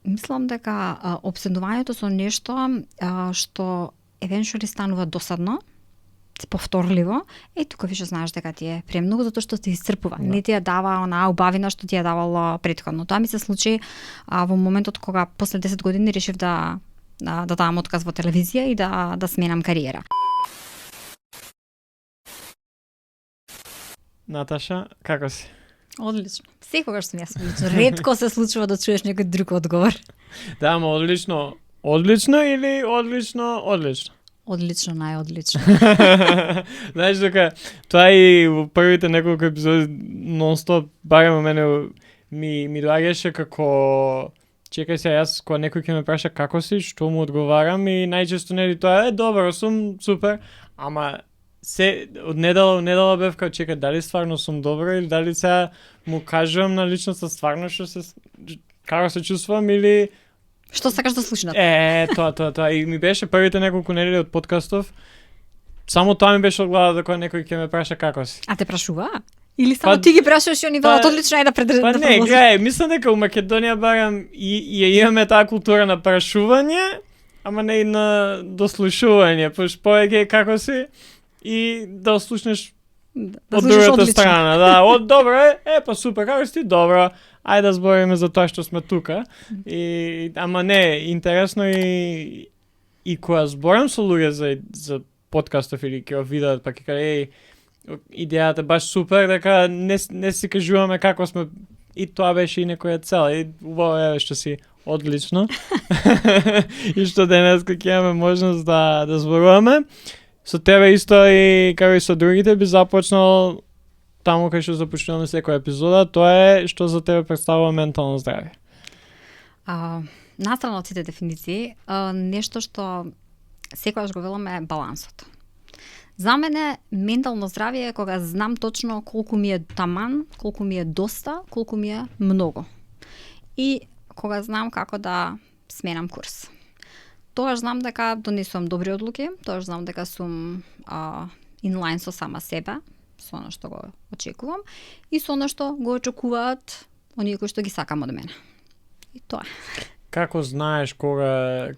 Мислам дека обседнувањето со нешто што евенчуали станува досадно, повторливо, тука више знаеш дека ти е премногу затоа што ти исцрпува. Да. Не ти ја дава онаа убавина што ти ја давало претходно. Тоа ми се случи во моментот кога после 10 години решив да давам отказ во телевизија и да сменам кариера. Наташа, како си? Одлично. Секогаш сум јас одлично. Ретко се случува да чуеш некој друг одговор. Да, ама одлично. Одлично или одлично? Одлично. Одлично, најодлично. Знаеш дека тоа и во првите неколку епизоди нон-стоп, барем мене ми доаѓаше како чекај се, јас кога некој ќе ме праша како си, што му одговарам и најчесто нели тоа добро сум, супер, ама се од недела бев као чекај дали стварно сум добро или дали сега му кажувам на личноста стварно што се како се чувствувам или Што сакаш да слушнат? Тоа. И ми беше првите неколку недели од подкастов. Само тоа ми беше од главата кога некој ќе ме праша како си. А те прашува? Или само ти ги прашуваш и они велат одлично да Па не, гледај, мислам дека у Македонија барам и имаме таа култура на прашување, ама не и на дослушување, повеќе како си и да ослушнеш од другата страна, да, од добро па супер, како си ти, добро, ајде да збориме за тоа што сме тука. Ама не, интересно и кога зборам со луѓе за подкастов или ќе видат, па ќе кажа, идејата баш супер, дека не си кажуваме како сме, и тоа беше и некоја цел, и убаво што си одлично. И што денес ќе имаме можност да зборуваме. Со тебе исто и како и со другите би започнал таму кај што започнуваме секоја епизода, тоа е што за тебе представува ментално здравје. Настрана од сите дефиниции, нешто што секогаш го веламе е балансот. За мене ментално здравје е кога знам точно колку ми е таман, колку ми е доста, колку ми е многу. И кога знам како да сменам курс. Тогаш знам дека донесувам добри одлуки, тогаш знам дека сум инлайн со сама себе, со оно што го очекувам и со оно што го очекуваат оние кои што ги сакам од мене. И тоа. Како знаеш кога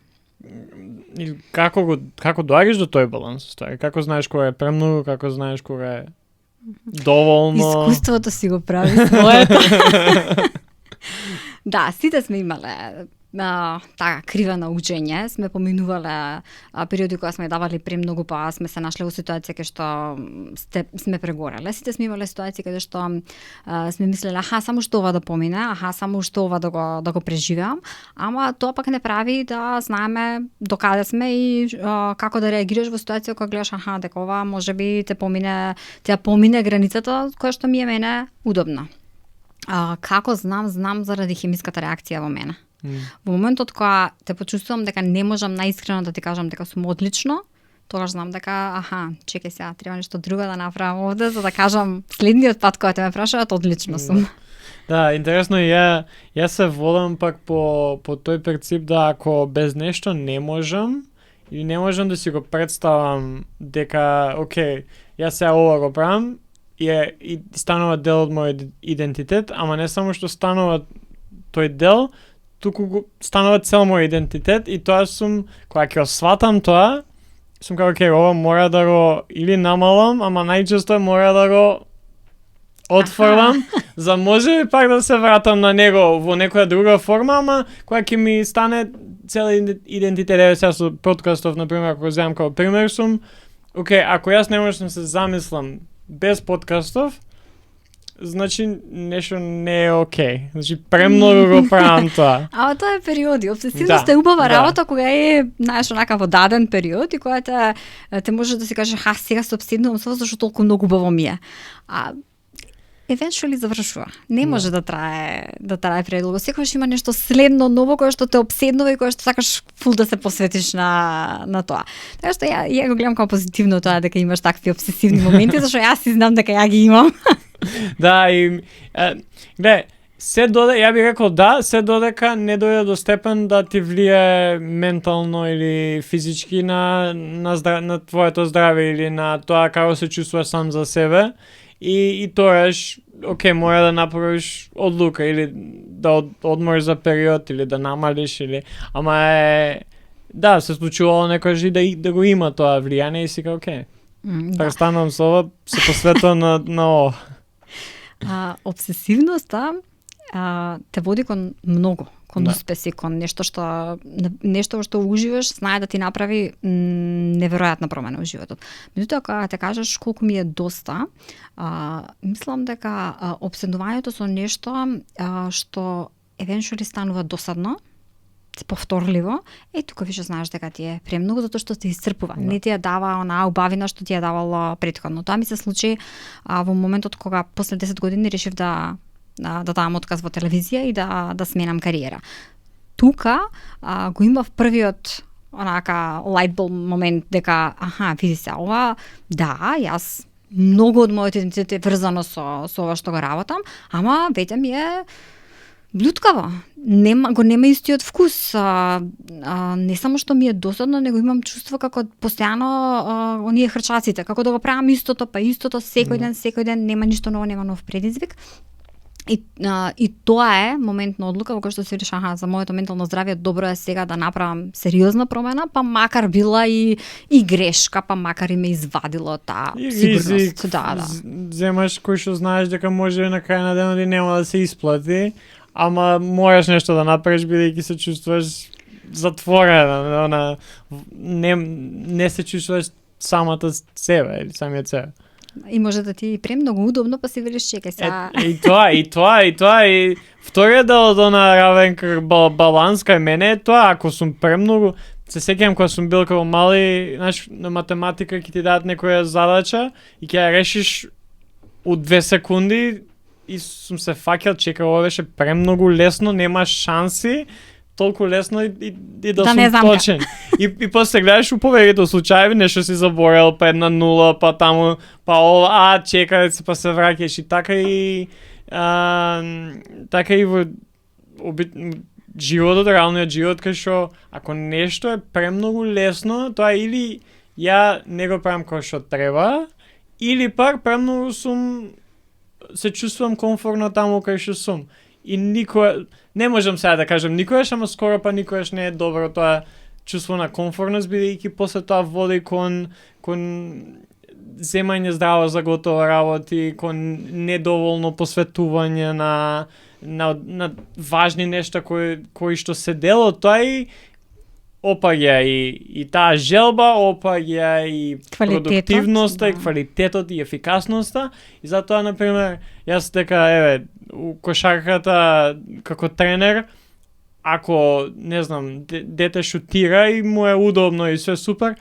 или како доаѓаш до тој баланс? Како знаеш кога е премногу, како знаеш кога е доволно? Искуството си го прави своето. Да, сите сме имале така крива на учење, сме поминувале периоди кога сме давали премногу, па сме се нашле во ситуација кај што сме прегореле. Сите сме имале ситуации каде што сме мислеле, само што ова да помине, само што ова да го преживеам, ама тоа пак не прави да знаеме докаде сме и како да реагираш во ситуација кога гледаш дека ова можеби те помине границата која што ми е мене удобна. Како знам заради хемиската реакција во мене. Во моментот кога те почувствувам дека не можам наискрено да ти кажам дека сум одлично, тогаш знам дека чекај сега, треба нешто друго да направам овде за да кажам следниот пат кога те ме прашаат одлично сум. Да, интересно и јас се водам пак по тој принцип да ако без нешто не можам или не можам да си го представам дека окей, јас сега ова го правам и станува дел од мојот идентитет, ама не само што станува тој дел, туку станува цел мој идентитет и тоа сум, кога ќе осватам тоа, сум како ова мора да го или намалам, ама најчесто мора да го отфрлам, за може пак да се вратам на него во некоја друга форма, ама кога ќе ми стане цел идентитет, сега со подкастов, например, ако земам како пример, сум, ако јас не можам да се замислам без подкастов, значи нешто не е окей. Значи премногу го правам тоа. Ама тоа е периоди. Обсесивност е убава работа кога е, знаеш, онака во даден период и кога те може да си кажеш, сега се обседнувам со зашто толку многу убаво ми е. Eventually завршува. Не може да трае предолго. Секогаш има нешто следно ново кое што те обседнува и кое што сакаш фул да се посветиш на тоа. Така што ја го гледам како позитивно тоа дека имаш такви обсесивни моменти, зашто јас си знам дека ја ги имам. Да, и гледај, ја би рекол се додека не дојде до степен да ти влие ментално или физички на твоето здраве или на тоа како се чувствуваш сам за себе. и тоаш окей, мора да направиш одлука или да одмориш за период или да намалиш или ама да, се случувало некојаш и да го има тоа влијание и сега окей. Да. Престанувам со ова, се посветувам на ова. Обсесивноста те води кон многу, кон Да. успеси, кон нешто што уживаш, знае да ти направи неверојатна промена во животот. Меѓутоа, кога те кажеш колку ми е доста, мислам дека обседнувањето со нешто што евенчуали станува досадно, повторливо, тука више знаеш дека ти е премногу затоа што те исцрпува. Да. Не ти ја дава онаа убавина што ти ја давало претходно. Тоа ми се случи во моментот кога после 10 години решив да давам отказ во телевизија и да сменам кариера. Тука го имав првиот онака light bulb момент дека види се ова, да, јас многу од мојот идентитет е врзано со ова што го работам, ама веќе ми е блуткаво. Нема истиот вкус. Не само што ми е досадно, него имам чувство како постојано оние хрчаците, како да го правам истото, па истото секој ден, нема ништо ново, нема нов предизвик. И тоа е момент на одлука во кој што си речеш, за моето ментално здравје добро е сега да направам сериозна промена, па макар била и грешка, па макар и ме извадило таа сигурност. Ризик, Да. земаш кој што знаеш дека може на крај на денот и нема да се исплати, ама мораш нешто да направиш бидејќи се чувствуваш затворена, не се чувствуваш самата себе или самиот себе. И може да ти премногу удобно, па си велиш чекај сега. И тоа и вториот дел од она равен баланс кај мене е тоа, ако сум премногу, се сеќавам кога сум бил како мали, знаеш, на математика ќе ти дадат некоја задача и ќе ја решиш у 2 секунди и сум се фаќал, чекај, ова беше премногу лесно, нема шанси, толку лесно и да сум точен. И после гледаш у повеќето случаи нешто си заборел, па 1-0, па таму, па ова, чекај се, па се враќаш и така и во животот, реалниот живот, кај што ако нешто е премногу лесно, тоа или ја не го правам кој што треба, или пак премногу се чувствувам комфортно таму кај што сум. И никој, не можам сега да кажам никојаш, ама скоро па никојаш не е добро тоа чувство на комфортност, бидејќи после тоа води кон земање здраво за готово работи, кон недоволно посветување на важни нешта кои што се дел од тоа и опаѓа и таа желба, опаѓа и продуктивноста, и квалитетот и ефикасноста. И затоа, например, јас дека, у кошарката како тренер, ако, не знам, дете шутира и му е удобно и све супер,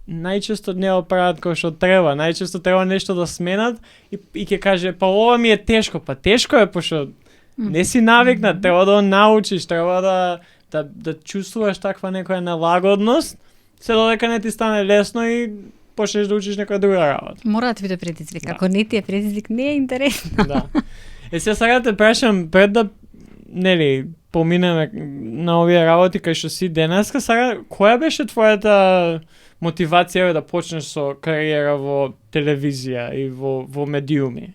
најчесто не го прават кој што треба. Најчесто треба нешто да сменат и ќе каже, па ова ми е тешко. Па тешко е, пошто не си навикнат, треба да научиш, треба да чувствуваш таква некоја нелагодност, се додека не ти стане лесно и почнеш да учиш некоја друга работа. Мора да ти биде предизвик. Ако не ти е предизвик, не е интересно. Да. Сега те прашам, пред да поминеме на овие работи кај што си денеска, сега која беше твојата мотивација да почнеш со кариера во телевизија и во медиуми?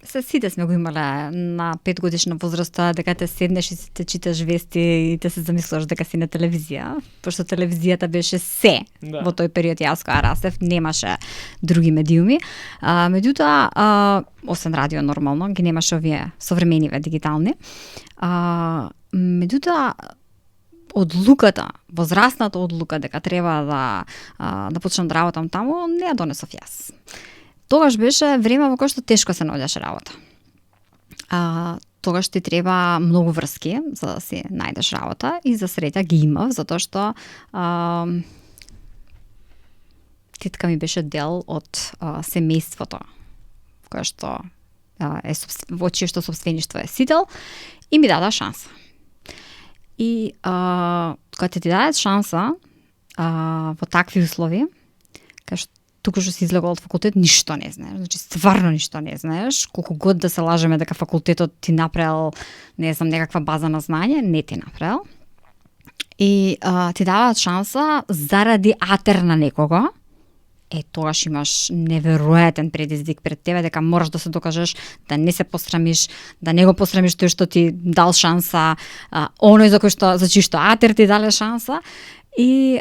Сите сме го имале на 5 годишна возраст, дека те седнеш и те читаш вести и те се замислуваш дека си на телевизија, пошто телевизијата беше се во тој период. Јас кога растев немаше други медиуми. Меѓутоа, освен радио нормално, ги немаше овие современиве дигитални. Меѓутоа, одлуката, возрастната одлука дека треба да почнам да работам таму, не ја донесов јас. Тогаш беше време во кое што тешко се наоѓаше работа. Тогаш ти треба многу врски за да си најдеш работа и за среќа ги имав, затоа што тетка ми беше дел од семејството кое што во чие што собствеништво е сидел и ми даде шанса. И кога ти дадат шанса во такви услови, кај што туку што си излегол од факултет, ништо не знаеш. Значи, стварно ништо не знаеш. Колку год да се лажеме дека факултетот ти направил, не знам, некаква база на знање, не ти направил. И ти даваат шанса заради атер на некого тогаш имаш неверојатен предизвик пред тебе, дека мораш да се докажеш, да не се посрамиш, да не го посрамиш тој што ти дал шанса, оној за чии што атер ти дале шанса. И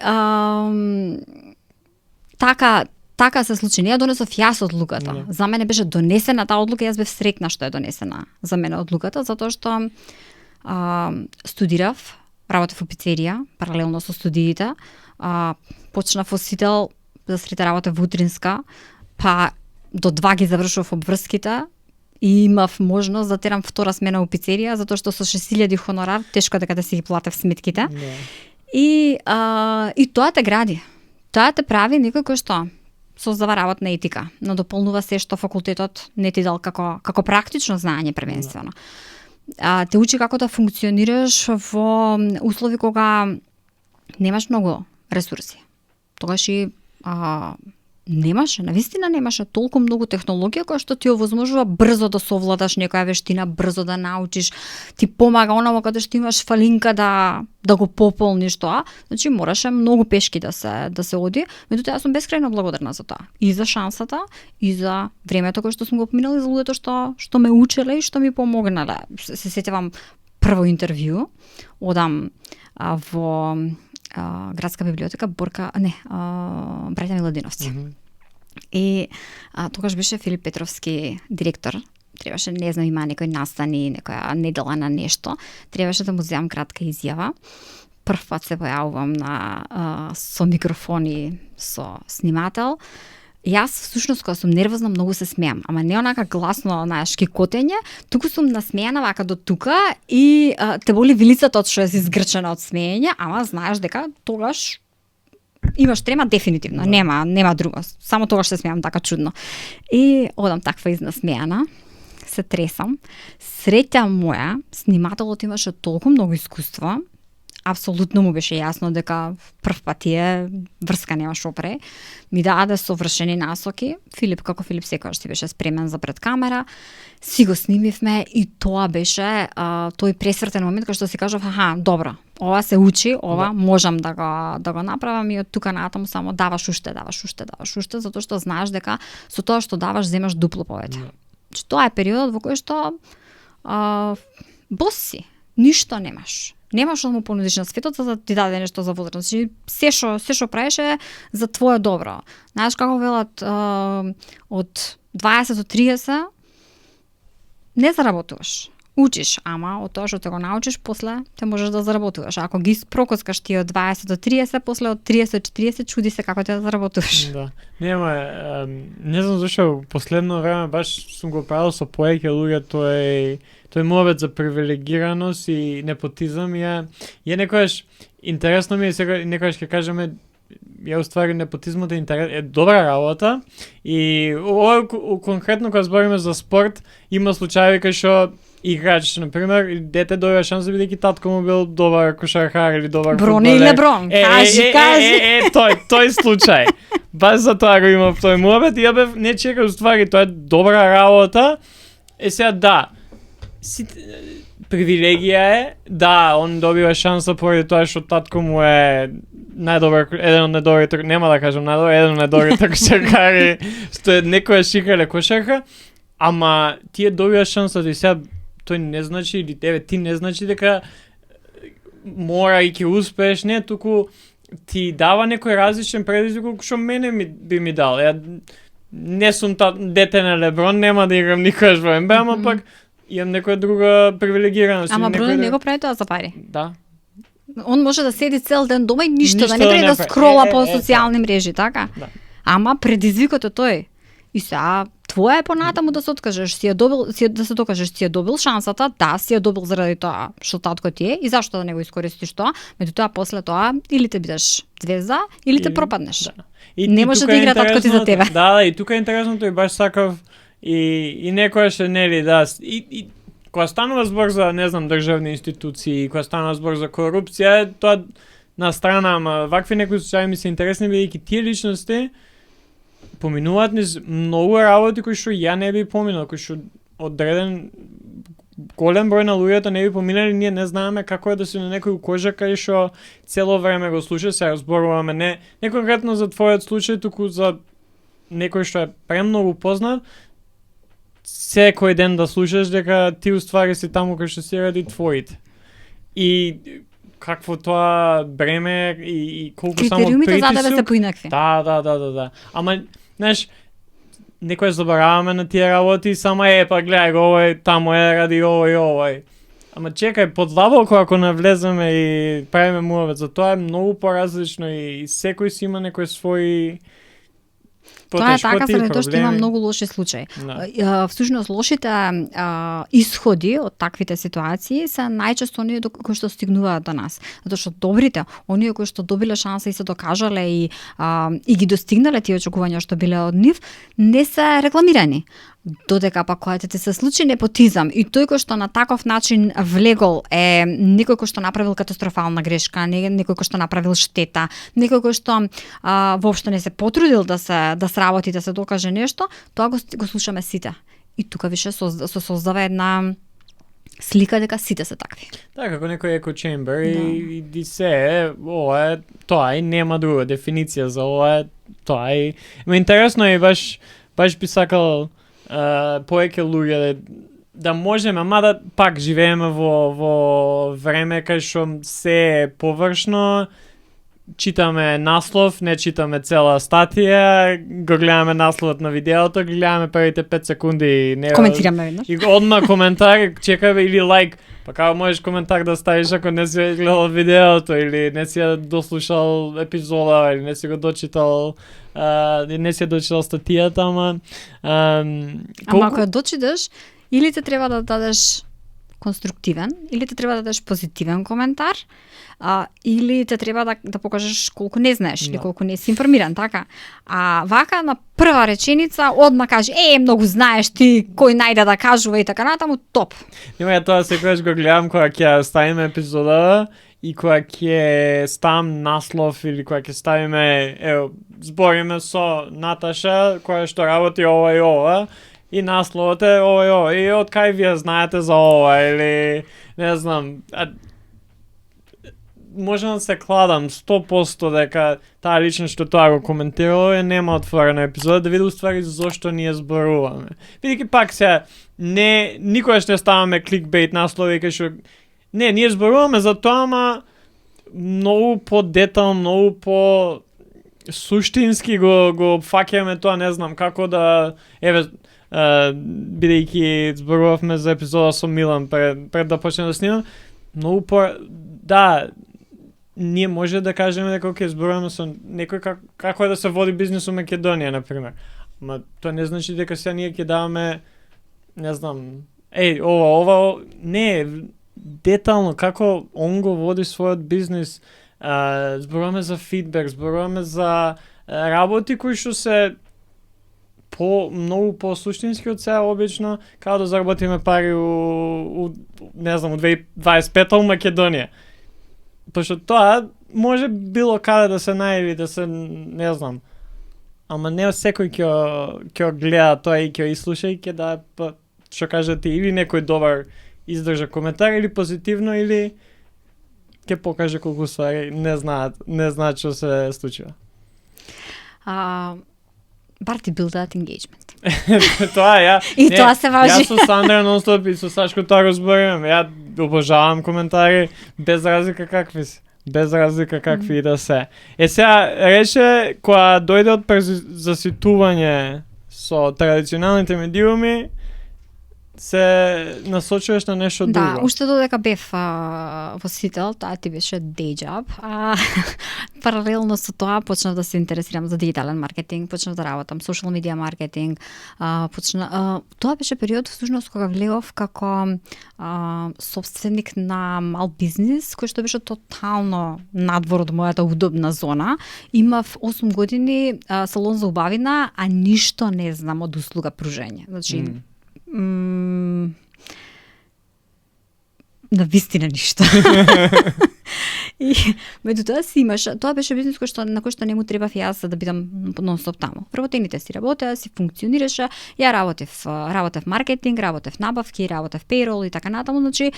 така се случи. Не ја донесов јас одлуката. За мене беше донесена таа одлука, јас бев среќна што е донесена за мене одлуката, затоа што студирав, работев во пицерија, паралелно со студиите, почнав осител за срета работа во утринска, па до 2 ги завршував обврските и имав можност да терам втора смена во пицерија, затоа што со 6000 хонорар тешко дека да си ги платев сметките. И тоа те гради. Тоа те прави некој кој што создава работна етика, но дополнува се што факултетот не ти дал како практично знаење првенствено. Те учи како да функционираш во услови кога немаш многу ресурси. Тогаш и навистина немаше толку многу технологија која што ти овозможува брзо да совладаш некоја вештина, брзо да научиш, ти помага оново каде што имаш фалинка да го пополниш тоа. Значи мораше многу пешки да се оди, меѓутоа јас сум бескрајно благодарна за тоа. И за шансата, и за времето кое што сум го поминала, и за луѓето што ме учеле и што ми помогнале. Се сетевам прво интервју, одам во градска библиотека Браќа Миладиновци. И тогаш беше Филип Петровски директор. Требаше, не знам, има некој настани, некоја недела на нешто. Требаше да му земам кратка изјава. Прв пат се појавувам со микрофони, со снимател. Јас, всушност, кога сум нервозна, многу се смеам. Ама не онака гласно, шкикотење, туку сум насмејана вака до тука и те боли вилицата од што е изгрчена од смеење, ама знаеш дека тогаш имаш трема дефинитивно, нема друго. Само тогаш се смеам така чудно. И одам таква изнасмејана, се тресам. Среќа моја, снимателот имаше толку многу искуство, апсолутно му беше јасно дека прв пат е врска немаш опре. Ми даде совршени насоки. Филип секогаш си беше спремен за пред камера. Си го снимивме и тоа беше тој пресвртен момент кога што си кажав, добро, ова се учи, можам да го направам и од тука натаму само даваш уште, затоа што знаеш дека со тоа што даваш земаш дупло повеќе. Тоа е периодот во кој што бос си, ништо немаш. Немаш да му понудиш на светот за да ти даде нешто за возврат. Значи, се што правиш е за твое добро. Знаеш како велат од 20 до 30 не заработуваш. Учиш, ама од тоа што те го научиш, после те можеш да заработуваш. Ако ги прокоскаш ти од 20 до 30, после од 30 до 40 чуди се како те да заработуваш. Да. Не знам зашо последно време баш сум го правил со повеќе луѓе тој мовет за привилегираност и непотизам е некојаш интересно ми е сега некојаш ќе кажеме уствари непотизмот е добра работа и ова конкретно кога збориме за спорт има случаи кај што играч, например, дете добива шанса бидејќи татко му бил добар кошаркар или добар фудбалер. Брони Леброн, кажи. Тој случај. Баш за тоа го имав тој мовет и ја бев не чека уствари, тоа е добра работа. Сега привилегија е, он добива шанса поради тоа што татко му е еден од најдобрите, нема да кажам најдобар, еден од најдобрите кошаркари, што е некоја шикале кошарка, ама тие добиваш шансата и сега тој не значи, или ти не значи дека мора и ќе успееш, не, туку ти дава некој различен предизвик што мене би ми дал. Ја не сум дете на Леброн, нема да играм никогаш во НБА, ама пак имам некоја друга привилегираност. Ама Брони не го прави тоа за пари. Да. Он може да седи цел ден дома и ништо да не прави, да скрола по социјални мрежи, така? Да. Ама предизвикот е тој. И сега твое е понатаму да се откажеш, да се докажеш, си ја добил шансата, си ја добил заради тоа што татко ти е и зашто да не го искористиш тоа, меѓутоа после тоа или те бидеш звезда или те пропаднеш. Да. Не може да игра татко ти за тебе. Да, и тука е интересното и баш сакав и некојаш нели и кога станува збор за не знам државни институции, кога станува збор за корупција, тоа на страна, ама вакви некои случаи ми се интересни бидејќи тие личности поминуваат низ многу работи кои што ја не би поминал, кои што одреден голем број на луѓето не би поминали, ние не знаеме како е да си на некој кожа кај што цело време го слуша, се разборуваме не конкретно за твојот случај, туку за некој што е премногу познат, секој ден да слушаш дека ти уствари си таму кај што си ради твоите. И какво тоа бреме и колку само Критериумите за тебе притисок. се поинакви. Да. Ама, знаеш, некој забораваме на тие работи, само па гледај го овој, таму е ради овој. Ама чекај, поддлабоко ако навлеземе и правиме муавет, за тоа е многу поразлично и секој си има некои своји Тоа е така потешкоти, заради тоа што има проблеми. многу лоши случаи. Да. Всушност лошите исходи од таквите ситуации се најчесто оние кои што стигнуваат до нас. Затоа што добрите, оние кои што добиле шанса и се докажале и ги достигнале тие очекувања што биле од нив, не се рекламирани. Додека пак кога ти се случи непотизам и тој кој што на таков начин влегол е некој кој што направил катастрофална грешка, некој кој што направил штета, некој кој што воопшто не се потрудил да сработи, да се докаже нешто, тоа го слушаме сите. И тука више се создава една слика дека сите се такви. Да, како некој еко чембер и се ова е тоа и нема друга дефиниција за ова е тоа и интересно е баш би сакал повеќе луѓе да можеме, мада пак живееме во време кај што се е површно, читаме наслов, не читаме цела статија, го гледаме насловот на видеото, ги гледаме првите 5 секунди и не коментираме веднаш. И одма коментар, чекаме или лайк. Па како можеш коментар да ставиш ако не си гледал видеото или не си дослушал епизода или не си го дочитал не си дочитал статијата, ама Ама ако ја дочиташ, или те треба да дадеш конструктивен, или те треба да дадеш позитивен коментар, или те треба да покажеш колку не знаеш или колку не си информиран, така. А вака на прва реченица одма кажи, многу знаеш ти, кој најде да кажува и така натаму, топ. Нема тоа секогаш го гледам кога ќе ставиме епизода и кога ќе ставам наслов или кога ќе ставиме, збориме со Наташа, која што работи ова и ова, и насловот е ова и од кај вие знаете за ова или не знам, можам да се кладам 100% дека таа личност што тоа го коментирала нема отворена епизода да види уствари зошто ние зборуваме. Бидејќи пак се никогаш не ставаме кликбейт наслови кај што ние зборуваме за тоа, ама многу по-детално, многу по суштински го фаќаме тоа, не знам како да бидејќи зборувавме за епизода со Милан пред да почнеме да снимам, многу ние може да кажеме дека ќе зборуваме со некој како е да се води бизнис во Македонија, например. Ма тоа не значи дека сега ние ќе даваме, не знам, ова не детално како он го води својот бизнис, зборуваме за фидбек, зборуваме за работи кои што се многу по-суштински од сега обично, како да заработиме пари у 2025 у Македонија. Пошто тоа може било каде да се најави, да се, не знам, ама не секој ќе гледа тоа и ќе изслуша и ќе да, што кажете, или некој добар издржа коментар, или позитивно, или ќе покаже колку ствари не знаат што се случува. Бар ти build engagement. Тоа и тоа се важи. Јас со Сандра нонстоп и со Сашко тоа го зборувам. Ја обожавам коментари без разлика какви се. Без разлика какви и да се. Сега рече кога дојде од заситување со традиционалните медиуми, се насочуваш на нешто друго. Да, уште додека бев восител, тоа ти беше day job. Паралелно со тоа почнав да се интересирам за дигитален маркетинг, почнав да работам social media маркетинг, тоа беше период всушност кога влегов како собственик на мал бизнис, кој што беше тотално надвор од мојата удобна зона. Имав 8 години салон за убавина, а ништо не знам од услуга пружење. Значи на вистина ништо. И меѓутоа си имаш, тоа беше бизнис на кој што не му требав јас за да бидам нон-стоп таму. Вработените си работеа, си функционираше, ја работев маркетинг, работев набавки, работев пейрол и така натаму, значи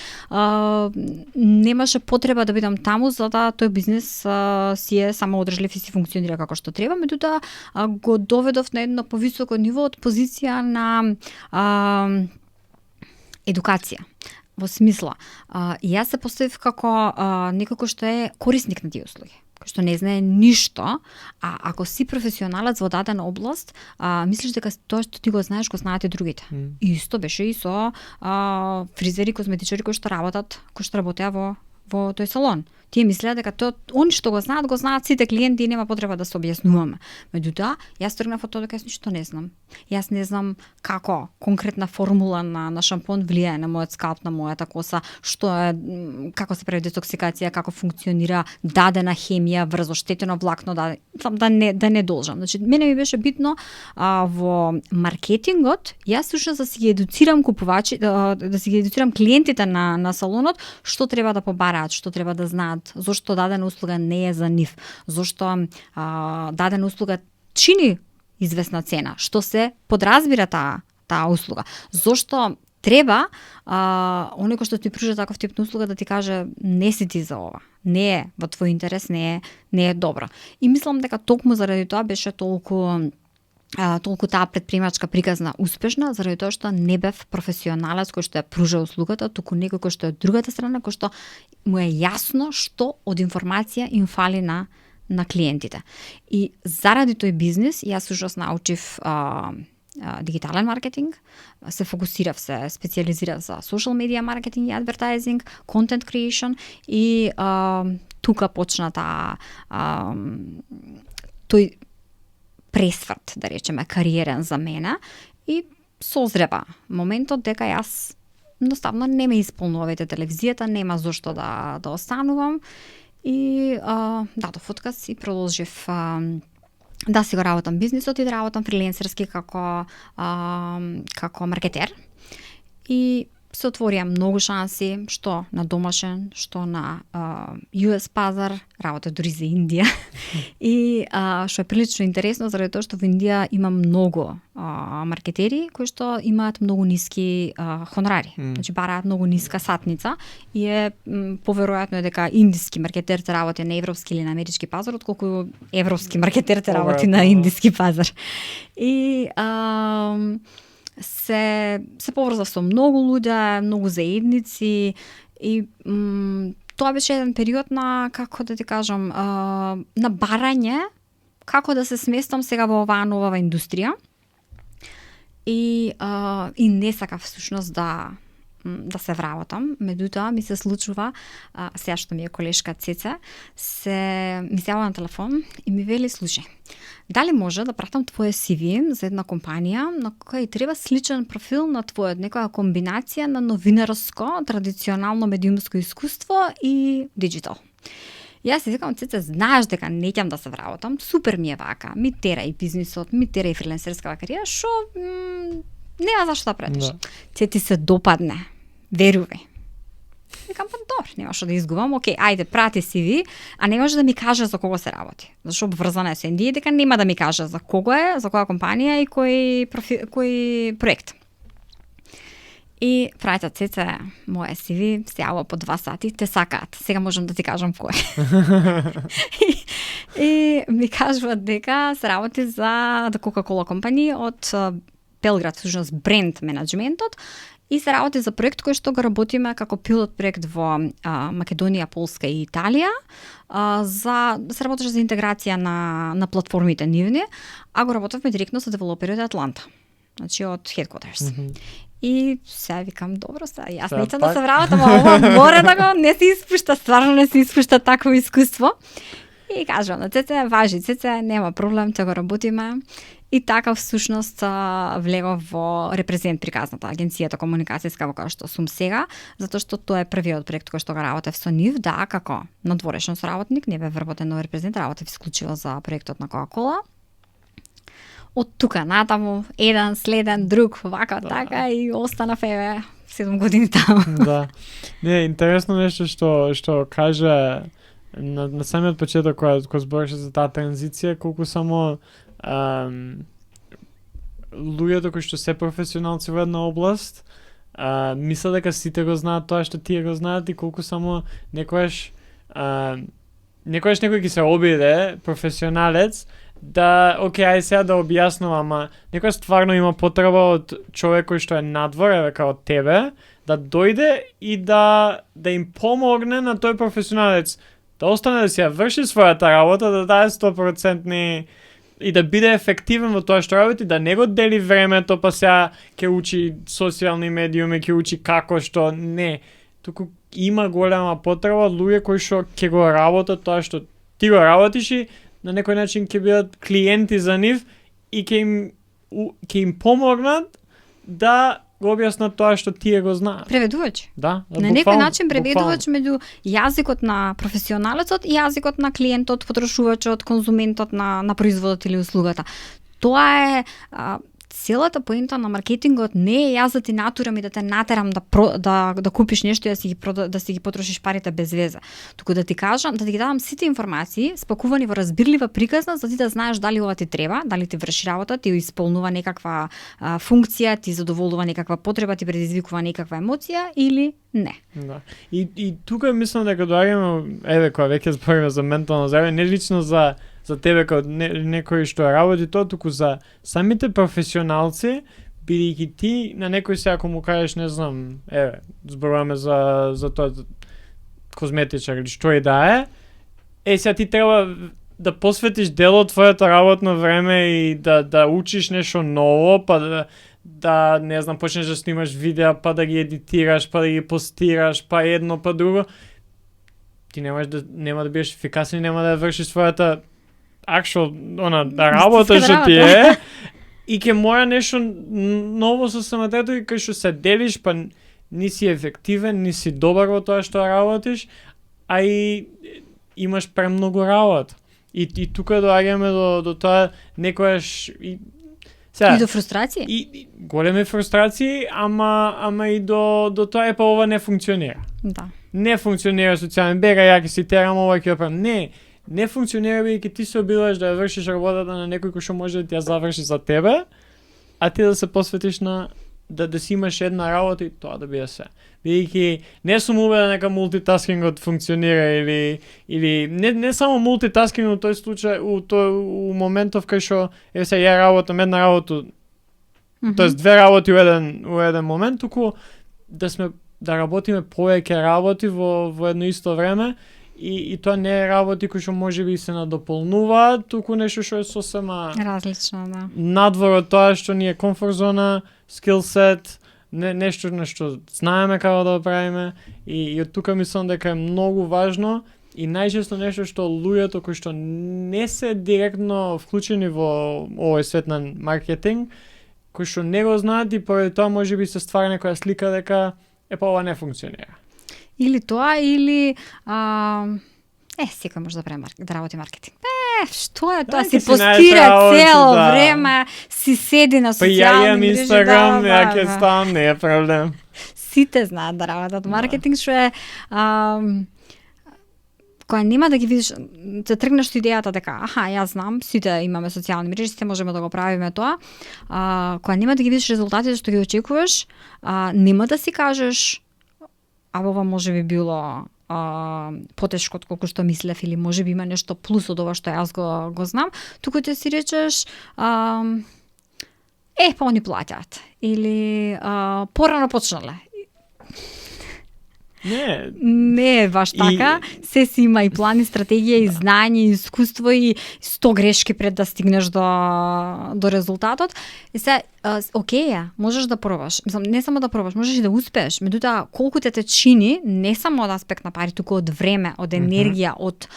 немаше потреба да бидам таму за да тој бизнис си е само одржлив и си функционира како што треба, меѓутоа го доведов на едно повисоко ниво од позиција на едукација. Во смисла, јас се поставив како некој кој што е корисник на тие услуги, кој што не знае ништо, а ако си професионалец во дадена област, мислиш дека тоа што ти го знаеш, го знаат и другите. Исто беше и со фризери, козметичари кои што работеа во тој салон. Тие мислеа дека они што го знаат сите клиенти и нема потреба да се објаснуваме. Меѓутоа, јас тргнав од тоа дека јас ништо не знам. Јас не знам како конкретна формула на шампон влијае на мојот скалп, на мојата коса, што е, како се прави детоксикација, како функционира дадена хемија врз оштетено влакно, да не должам. Значи, мене ми беше битно во маркетингот, јас всушност да си ги едуцирам купувачи, да си ги едуцирам клиентите на салонот, што треба да побараат, што треба да знаат, зошто дадена услуга не е за нив, зошто дадена услуга чини известна цена, што се подразбира таа услуга, зошто треба оној кој што ти пружа таков тип на услуга да ти каже не си ти за ова, не е во твој интерес, не е добро. И мислам дека токму заради тоа беше толку таа предприемачка приказна успешна, заради тоа што не бев професионалец кој што ја пружа услугата, туку некој кој што е од другата страна, кој што му е јасно што од информација им фали на клиентите. И заради тој бизнис јас ужас научив дигитален маркетинг, се фокусирав, се специализирав за social media маркетинг и advertising, content creation и тука почна тој пресврт, да речеме, кариерен за мене и созрева моментот дека јас едноставно не ме исполнува телевизијата, нема зошто да останувам и дадов отказ и продолжив да си го работам бизнисот и да работам фриленсерски како маркетер. И се отворија многу шанси, што на домашен, што на US пазар, работа дури за Индија. И што е прилично интересно, заради тоа што во Индија има многу маркетери кои што имаат многу ниски хонорари. Значи бараат многу ниска сатница и е поверојатно е дека индиски маркетер те работи на европски или на амерички пазар, отколку европски маркетер те работи на индиски пазар. И се поврзав со многу луѓе, многу заедници и тоа беше еден период на, како да ти кажам, на барање како да се сместам сега во оваа нова индустрија и не сакав всушност да се вработам, меѓутоа ми се случува, сега што ми е колешка Цеца, ми се јавува на телефон и ми вели, слушај, дали може да пратам твое CV за една компанија на која треба сличен профил на твојот, некоја комбинација на новинарско, традиционално медиумско искуство и диджитал. Јас си викам, Цеца, знаеш дека не ќе да се вработам, супер ми е вака, ми тера и бизнисот, ми тера и фриленсерска кариера, шо нема зашто да пратиш. Ќе ти се допадне, верувај. Викам, па добро, нема што да изгубам, окей, ајде, прати CV, а не може да ми каже за кого се работи. Зашто обврзана е со Индија, дека нема да ми каже за кого е, за која компанија и кој проект. И праќа Цеца, моја CV, се јавува по 2 сати, те сакаат. Сега можам да ти кажам кој. и ми кажуваат дека се работи за Coca-Cola компанија од Белград, всушност бренд менеджментот, и се работи за проект кој што го работиме како пилот проект во Македонија, Полска и Италија, се работеше за интеграција на платформите нивни, а го работевме директно со девелоперите Атланта, значи од headquarters. И сега викам, добро, сега јас не да се вработам, ова мора да го не се испушта, стварно не се испушта такво искуство. И кажувам на Цеце, важи Цеце, нема проблем, ќе го работиме. И така всушност влегов во репрезент приказната агенцијата комуникацијска во која што сум сега, затоа што тоа е првиот проект кој што го работев со нив, да, како надворешен соработник, не бе вработен во репрезент, работев исклучиво за проектот на Coca-Cola. Од тука натаму, еден следен друг, вака, така, и останав 7 години таму. Да. Не, интересно нешто што каже на самиот почеток кога збореше за таа транзиција, колку само луѓето кои што се професионалци во една област мислат дека сите го знаат тоа што тие го знаат и колку само некојаш некој ќе се обиде професионалец да, ај сега да објаснува, ама некој стварно има потреба од човек кој што е надвор, еве као тебе, да дојде и да им помогне на тој професионалец да остане да си ја врши својата работа, да даде 100% и да биде ефективен во тоа што работи, да не го дели времето, па сега ќе учи социјални медиуми, ќе учи како што не. Туку има голема потреба од луѓе кои што ќе го работат тоа што ти го работиш и на некој начин ќе бидат клиенти за нив и ќе им помогнат да го објаснат тоа што тие го знаат. Преведувач. Да, на некој начин преведувач меѓу јазикот на професионалецот и јазикот на клиентот, потрошувачот, конзументот на производот или услугата. Тоа е целата поента на маркетингот не е јас да ти натурам и да те натерам да купиш нешто и да си ги потрошиш парите без веза. Туку да ти кажам, да ти ги дадам сите информации спакувани во разбирлива приказна за ти да знаеш дали ова ти треба, дали ти врши работа, ти исполнува некаква функција, ти задоволува некаква потреба, ти предизвикува некаква емоција или не. Да. И тука мислам дека доаѓаме, еве кога веќе збориме за ментално здравје, не лично за тебе како некој што работи тоа, туку за самите професионалци, бидејќи ти на некој се ако му кажеш, не знам, еве, зборуваме за тоа козметичар или што и да е, сега ти треба да посветиш дел од твоето работно време и да учиш нешто ново, па да не знам, почнеш да снимаш видеа, па да ги едитираш, па да ги постираш, па едно, па друго. Ти нема да бидеш ефикасен, нема да вршиш својата работа што ти е и ќе мора нешто ново со самотето и кај што се делиш, па ниси ефективен, ниси добар во тоа што работиш, а и имаш премногу работа. И тука доаѓаме до тоа некојаш и до фрустрации? И големи фрустрации, ама и до тоа па ова не функционира. Да. Не функционира социјален бега, ја ќе си терам ова ќе оправам. Не функционира бидејќи ти се обидуваш да ја вршиш работата на некој кој што може да ти ја заврши за тебе, а ти да се посветиш на да си имаш една работа и тоа да биде се. Бидејќи не сум убеден дека мултитаскингот функционира или не само мултитаскинг во тој случај, у моментов кај што се ја работам една работа, тоест две работи у еден момент, туку да работиме повеќе работи во едно исто време. И тоа не е работи кои што можеби се надополнуваат, туку нешто што е сосема различно, да. Надвор од тоа што ни е комфорт зона, скил сет, нешто знаеме како да го правиме и од тука мислам дека е многу важно и најчесто нешто што луѓето кои што не се директно вклучени во овој свет на маркетинг, кои што не го знаат и поради тоа можеби се ствара некоја слика дека ова не функционира. Или тоа, или секој може да работи маркетинг. Што е тоа? Си постира цело време, си седи на социјални мрежи. Па ја Инстаграм, ја ќе ставам, не е проблем. Сите знаат да работат маркетинг, што е кога нема да ги видиш, те тргнеш со идејата дека јас знам, сите имаме социјални мрежи, сите можеме да го правиме тоа. Кога нема да ги видиш резултатите што ги очекуваш, нема да си кажеш ова може би било потешко од колку што мислев или може би има нешто плюс од ова што јас го знам, туку ти си речеш па они платят или порано почнале. Не е баш така. Се си има и план, и стратегија, и знање, и искуство, и 100 грешки пред да стигнеш до резултатот. И се, окей, можеш да пробаш. Не само да пробаш, можеш и да успееш. Меѓутоа, колку те чини, не само од аспект на пари, туку од време, од енергија, од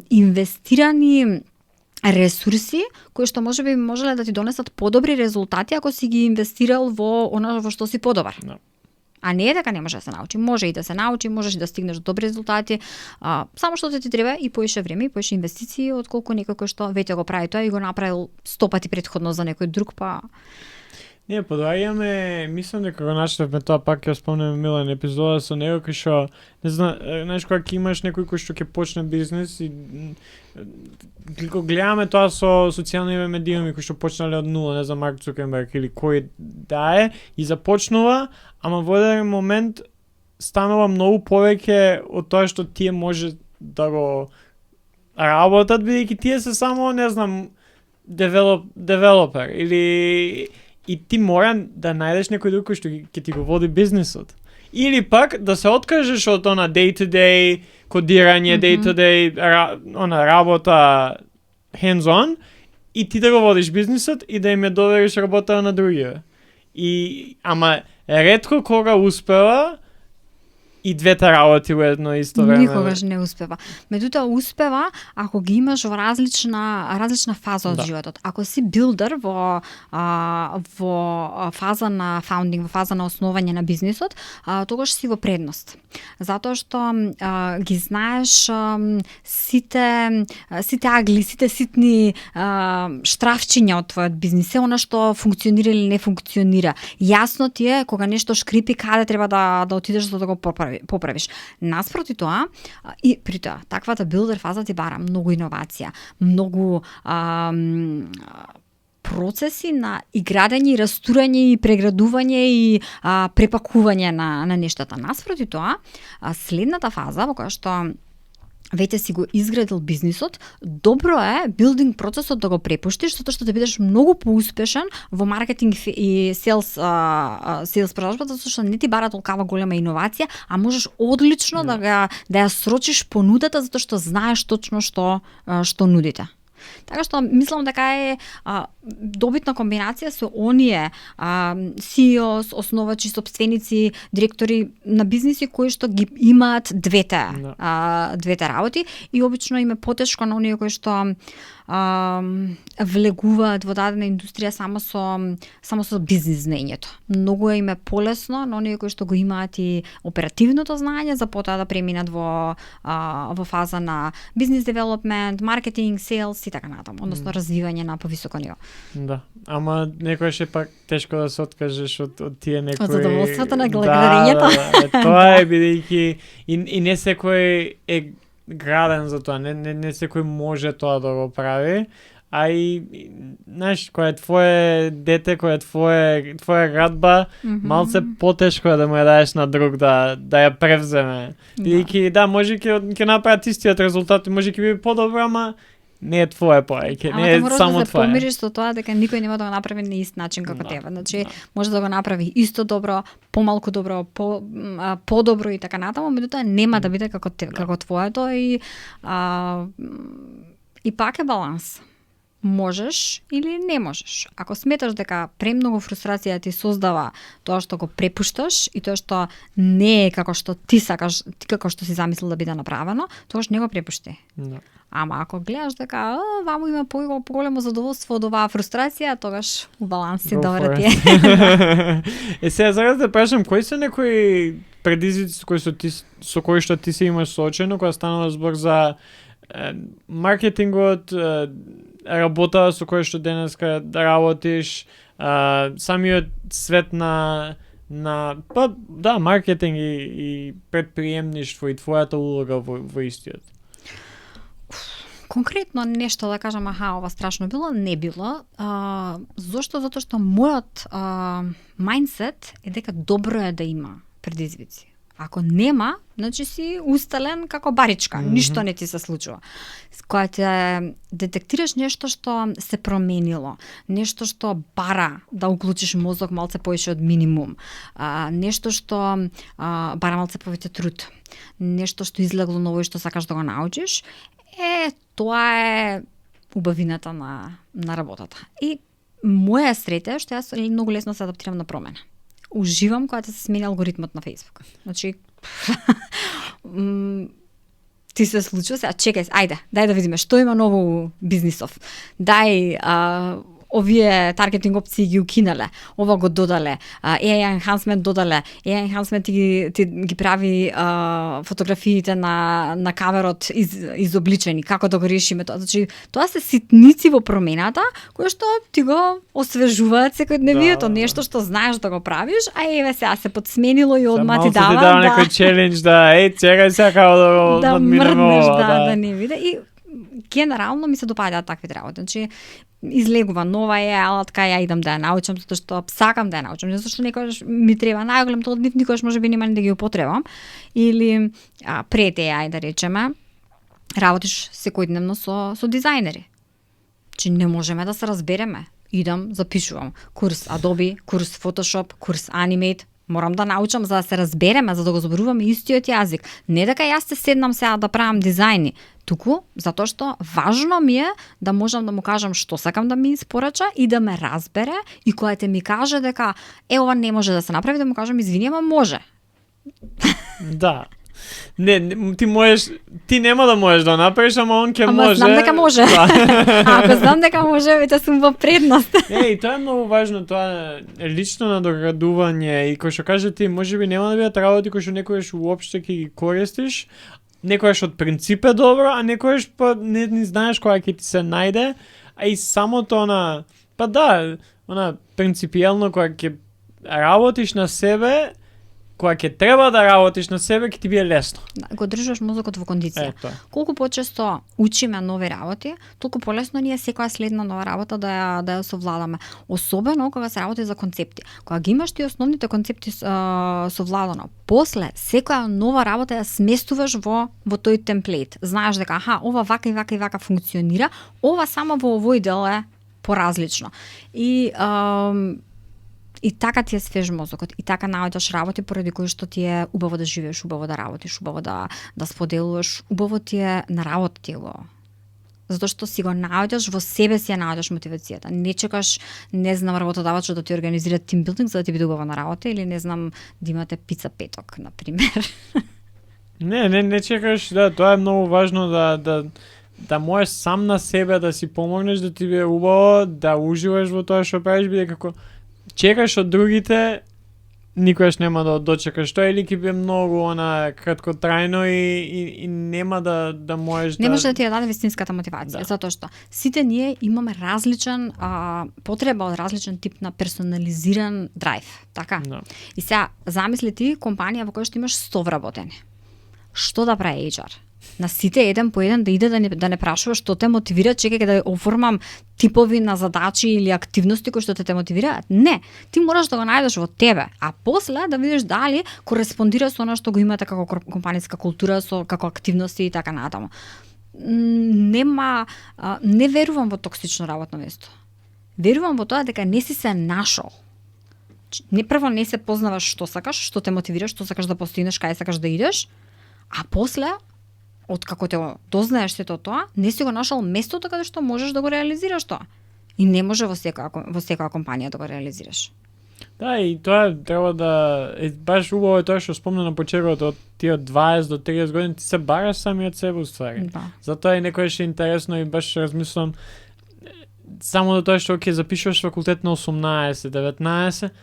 инвестирани ресурси кои што можеби можеле да ти донесат подобри резултати ако си ги инвестирал во она во што си подобар. No. А не е дека не може да се научи. Може и да се научи, можеш и да стигнеш до добри резултати. Само што ти треба и поише време, и поише инвестиции, отколку некој кој што веќе го прави тоа и го направил 100 пати претходно за некој друг, па... Не, подоаѓаме, мислам дека го нашлевме тоа, пак ќе спомнеме Милан епизода со него кој што не знам, знаеш кога ќе имаш некој кој што ќе почне бизнес и го гледаме тоа со социјални медиуми кои што почнале од нула, не знам, Марк Цукерберг или кој да е, и започнува, ама во еден момент станува многу повеќе од тоа што тие може да го работат, бидејќи тие се само, не знам, девелопер или и ти мора да најдеш некој друг кој што ќе ти го води бизнисот. Или пак да се откажеш од она day to day кодирање, day to day она работа hands on и ти да го водиш бизнисот и да им ја довериш работа на другија. И ама ретко кога успева и двете работи во едно исто време. Никогаш не успева. Меѓутоа успева ако ги имаш во различна фаза од животот. Ако си билдер во фаза на фаундинг, во фаза на основање на бизнисот, тогаш си во предност. Затоа што ги знаеш сите агли, сите ситни штрафчиња од твојот бизнис, се она што функционира или не функционира. Јасно ти е кога нешто шкрипи каде треба да отидеш за да го поправиш. Наспроти тоа, и при тоа, таквата билдер фаза ти бара многу иновација, многу процеси на и градење, и растурање, и преградување, и препакување на нештата. Наспроти тоа, следната фаза во која што веќе си го изградил бизнисот, добро е билдинг процесот да го препуштиш, затоа што да бидеш многу поуспешен во маркетинг и селс продажбата, затоа што не ти бара толкава голема иновација, а можеш одлично да ја срочиш понудата, затоа што знаеш точно што нудите. Така што мислам дека е добитна комбинација со оние CEOs, основачи, сопственици, директори на бизниси кои што ги имаат двете работи и обично им е потешко на оние кои што влегуваат во дадена индустрија само со бизнис знаењето. Многу им е полесно на оние кои што го имаат и оперативното знаење за потоа да преминат во фаза на бизнис девелопмент, маркетинг, селс и така натаму, односно развивање на повисоко ниво. Да, ама некојаш е пак тешко да се откажеш од тие некои... Од задоволството на гледањето. Да, тоа е бидејќи и не секој е граден за тоа, не секој може тоа да го прави, а и знаеш, кој е твое дете, кој е твоја градба, малце потешко е да му ја даеш на друг да ја превземе. Бидејќи може ќе направат истиот резултат, може ќе биде подобро, ама не е твое повеќе, не е само твое. Ама да се помириш со тоа дека никој нема да го направи на ист начин како тебе. Значи, може да го направи исто добро, помалку добро, подобро и така натаму, меѓутоа нема да биде како твоето и пак е баланс. Можеш или не можеш. Ако сметаш дека премногу фрустрација ти создава тоа што го препушташ и тоа што не е како што ти сакаш, како што си замислил да биде направено, тогаш не го препушти. Ама ако гледаш дека ваму има поголемо задоволство од оваа фрустрација, тогаш у баланс си добро ти е. Сега за да прашам, кои се некои предизвици со кои што ти се имаш соочено кога станува збор за маркетингот, работа со која што денеска работиш, самиот свет на маркетинг и предприемништво и твојата улога во истиот? Конкретно нешто да кажам, ова страшно било, не било. Зошто? Затоа што мојот мајндсет е дека добро е да има предизвици. Ако нема, значи си устален како баричка, ништо не ти се случува. Кога те детектираш нешто што се променило, нешто што бара да уклучиш мозок малце повеќе од минимум, нешто што бара малце повеќе труд, нешто што излегло ново и што сакаш да го научиш, тоа е убавината на работата. И моја среќа е што јас многу лесно се адаптирам на промена. Уживам кога се смени алгоритмот на Facebook. Значи, ти се случува сега, чекај, ајде, дај да видиме што има ново бизнисов. Дај овие таргетинг опции ги укинале, ова го додале, AI enhancement додале, AI enhancement ти ги прави фотографиите на каверот изобличени, како да го решиме тоа. Значи, тоа се ситници во промената, кои што ти го освежуваат секојдневието, нешто што знаеш да го правиш, а еве сега се подсменило и одма ти дава. Ти дава некој челендж чекај сега како да го мрднеш, да не виде. И генерално ми се допаѓаат такви работи. Значи, излегува нова алатка, ја идам да ја научам, затоа што сакам да ја научам, затоа што некогаш ми треба најголем однив, никогаш можеби нема да ги употребам. Или пред AI, да речеме, работиш секојдневно со дизајнери. Че не можеме да се разбереме. Идам, запишувам курс Adobe, курс Photoshop, курс Animate, морам да научам за да се разбереме, за да го зборуваме истиот јазик. Не дека јас се седнам сега да правам дизајни, туку затоа што важно ми е да можам да му кажам што сакам да ми испорача и да ме разбере, и кога те ми каже дека ова не може да се направи, да му кажам извини, ама може. Да. Не, ти нема да можеш да направиш, ама он ќе може. Ама знам дека може. Да. Ако знам дека може, веќе сум во предност. Тоа е многу важно, тоа е лично надоградување, и кој што каже ти, можеби нема да бидат работи кои што некојаш уопште ќе ги користиш, некојаш од принцип е добро, а некојаш па не знаеш кога ќе ти се најде, а и самото она принципиелно кога ќе работиш на себе, кога ќе треба да работиш на себе, ќе ти биде лесно. Го држуваш мозокот во кондиција. Колку почесто учиме нови работи, толку полесно ни е секоја следна нова работа да ја совладаме. Особено кога се работи за концепти. Кога ги имаш ти основните концепти совладано, после секоја нова работа ја сместуваш во тој темплейт. Знаеш дека ова вака и вака и вака функционира, ова само во овој дел е поразлично. И така ти е свеж мозокот, и така наоѓаш работи поради кои што ти е убаво да живееш, убаво да работиш, убаво да споделуваш, убаво ти е на работа тело. Затоа што си го наоѓаш во себе, си ја наоѓаш мотивацијата. Не чекаш, не знам, работодавачот да ти организира тимбилдинг за да ти биде убаво на работа, или не знам, да имате пица петок, на пример. Не чекаш, тоа е многу важно да можеш сам на себе да си помогнеш, да ти биде убаво, да уживаш во тоа што правиш, биде како чекаш од другите, никогаш нема да дочекаш тоа, или ќе биде многу краткотрајно и нема да можеш не може да ти ја даде вистинската мотивација, затоа што сите ние имаме различен потреба од различен тип на персонализиран драйв, така? И сега замисли ти компанија во која што имаш 100 вработени. Што да прави HR? На сите еден по еден да иде да не прашува што те мотивира, чекај да оформам типови на задачи или активности кои што те мотивираат. Не, ти мораш да го најдеш во тебе, а после да видиш дали кореспондира со она што го имате како компаниска култура, со како активности и така натаму. Не верувам во токсично работно место. Верувам во тоа дека не си се нашол. Прво не се познаваш што сакаш, што те мотивира, што сакаш да постигнеш, кај сакаш да идеш, а после откако те дознаеш сето тоа, не си го нашол местото каде што можеш да го реализираш тоа. И не може во секоја компанија да го реализираш. Да, и тоа треба да баш убаво е тоа што спомна на почетокот, од тие 20 до 30 години ти се бараш самиот себе уствари. Да. Затоа е некојаш интересно и баш размислам само до тоа што ќе запишуваш факултет на 18, 19,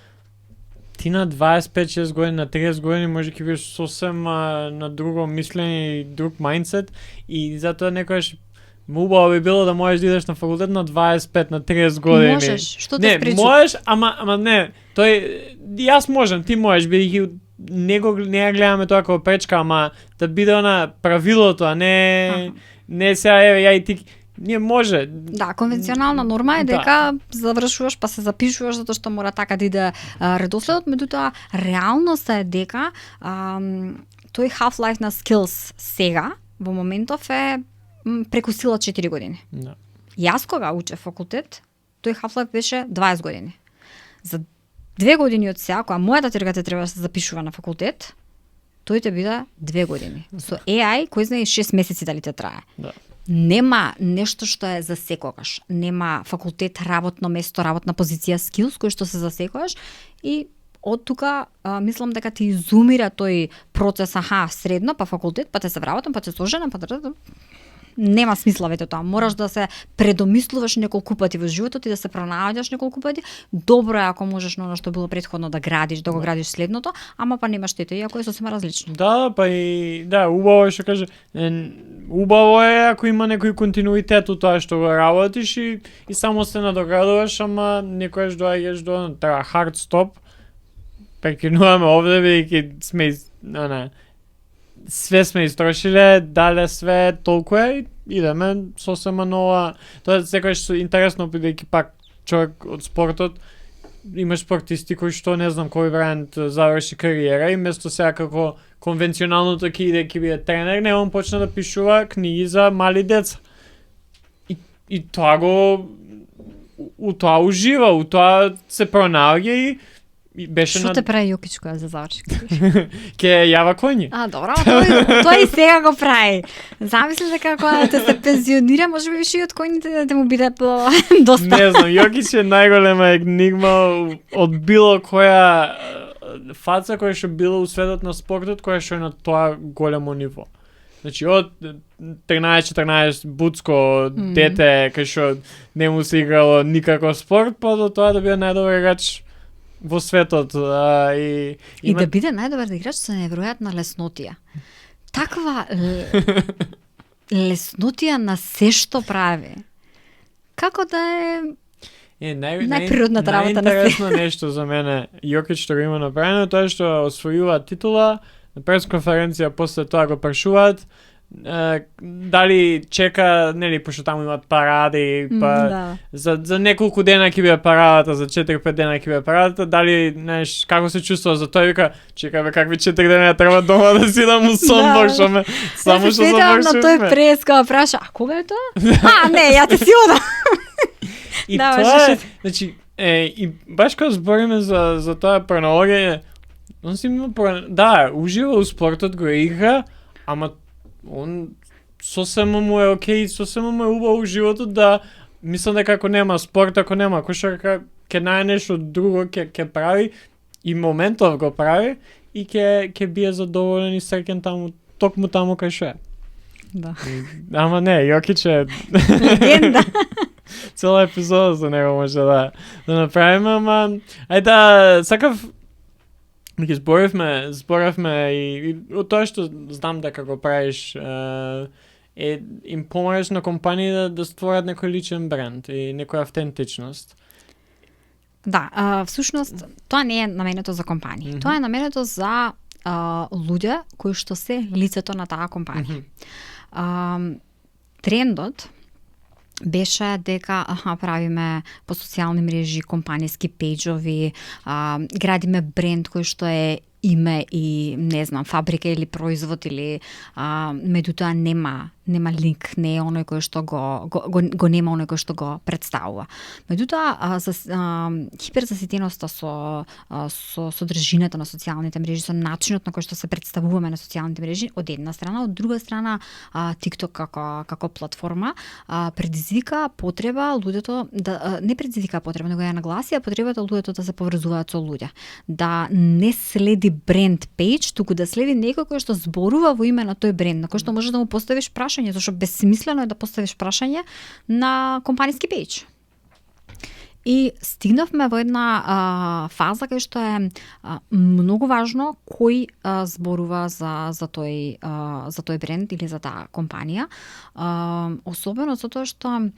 ти на 25-6 години, на 30 години може ќе бидеш сосем на друго мислење и друг мајндсет, и затоа некојаш убаво би било да можеш да идеш на факултет на 25, на 30 години. Можеш, што те спречува? Не, можеш, ама не, јас можам, ти можеш, бидејќи не ја гледаме тоа како пречка, ама да биде правилото, а не сега еве ја и ти. Не може. Да, конвенционална норма е дека завршуваш па се запишуваш затоа што мора така да иде редоследот, меѓутоа реалноста е дека тој half-life на skills сега во моментов е преку сила 4 години. Да. Јас кога учев факултет, тој half-life беше 20 години. За 2 години од сега, кога мојата терка треба да се запишува на факултет, тој ќе биде 2 години. Со AI, кој знае 6 месеци дали те трае. Да. Нема нешто што е за секогаш. Нема факултет, работно место, работна позиција, skills кои што се за секогаш, и од тука мислам дека ти изумира тој процес, средно, па факултет, па те се вработам, па те соженам, па нема смисла вете тоа. Мораш да се предомислуваш неколку пати во животот и да се пронаоѓаш неколку пати. Добро е ако можеш на оно што било претходно да градиш, да го градиш следното, ама па нема штета, иако е сосема различно. Да, па и да, убаво е што каже, убаво е ако има некој континуитет у тоа што го работиш и само се надоградуваш, ама некојаш доаѓаш до hard stop. Прекинуваме овде бидејќи сме све сме истрошиле, дале све, толку е, идеме сосема нова. Тоа секогаш интересно бидејќи пак човек од спортот имаш спортисти кои што не знам кој бренд заврши кариера и место сега како конвенционалното ќе иде ќе биде тренер, не он почна да пишува книги за мали деца. И тоа го у тоа ужива, у тоа се пронаоѓа и беше Што те прави Јокич која за заврши? Ке јава коњи. Добро, тоа и сега го прави. Замисли дека кога те се пензионира, може би више и од коњите да му биде по доста. Не знам, Јокич е најголема енигма од било која фаца која што била у светот на спортот, која што е на тоа големо ниво. Значи од 13-14 буцко дете кај што не му се играло никако спорт, па до тоа да биде најдобар играч во светот и да биде најдобар играч со неверојатна леснотија. Таква леснотија на се што прави. Како да е најприродната работа на се. Најинтересно нешто за мене Јокич што го има направено тоа што освојува титула, на пресконференција после тоа го прашуваат дали чека, нели, пошто таму имаат паради, па за неколку дена ќе биде парадата, за 4-5 дена ќе биде парадата, дали, знаеш, како се чувствува за тоа, вика, чекај бе, какви 4 дена треба дома да сидам у сон, што ме само што завршивме. На тој прес кога праша, а кога е тоа? Не, ја те си одам. И тоа е, значи, и баш кога збориме за тоа пронаоѓање, он си има ужива у спортот, го игра, ама он сосема му е окей, сосема му е убаво у животот да мислам дека ако нема спорт, ако нема кошарка, ќе најде нешто друго ќе прави и моментов го прави и ќе бие задоволен и среќен таму, токму таму кај што е. Да. Ама не, Јокич е легенда. Цела епизода за него може да направиме, ама ајде сакав Ги зборавме и од тоа што знам дека го правиш, им помагаш на компании да створат некој личен бренд и некоја автентичност. Да, всушност тоа не е наменето за компании. Тоа е наменето за луѓе кои што се лицето на таа компанија. Трендот беше дека правиме по социјални мрежи, компаниски пејџови, градиме бренд кој што е име и не знам, фабрика или производ или меѓутоа нема линк, не е оној кој што го нема оној кој што го представува. Меѓутоа хиперзаситеноста со содржината на социјалните мрежи, со начинот на кој што се представуваме на социјалните мрежи од една страна, од друга страна TikTok како платформа предизвика потреба луѓето да не предизвика потреба, него ја нагласија потребата луѓето да се поврзуваат со луѓе, да не следи бренд пејдж, туку да следи некој кој што зборува во име на тој бренд, на кој што можеш да му поставиш прашање, зашто бессмислено е да поставиш прашање на компаниски пејдж. И стигнавме во една фаза кај што е многу важно кој зборува за тој бренд или за таа компанија, особено затоа што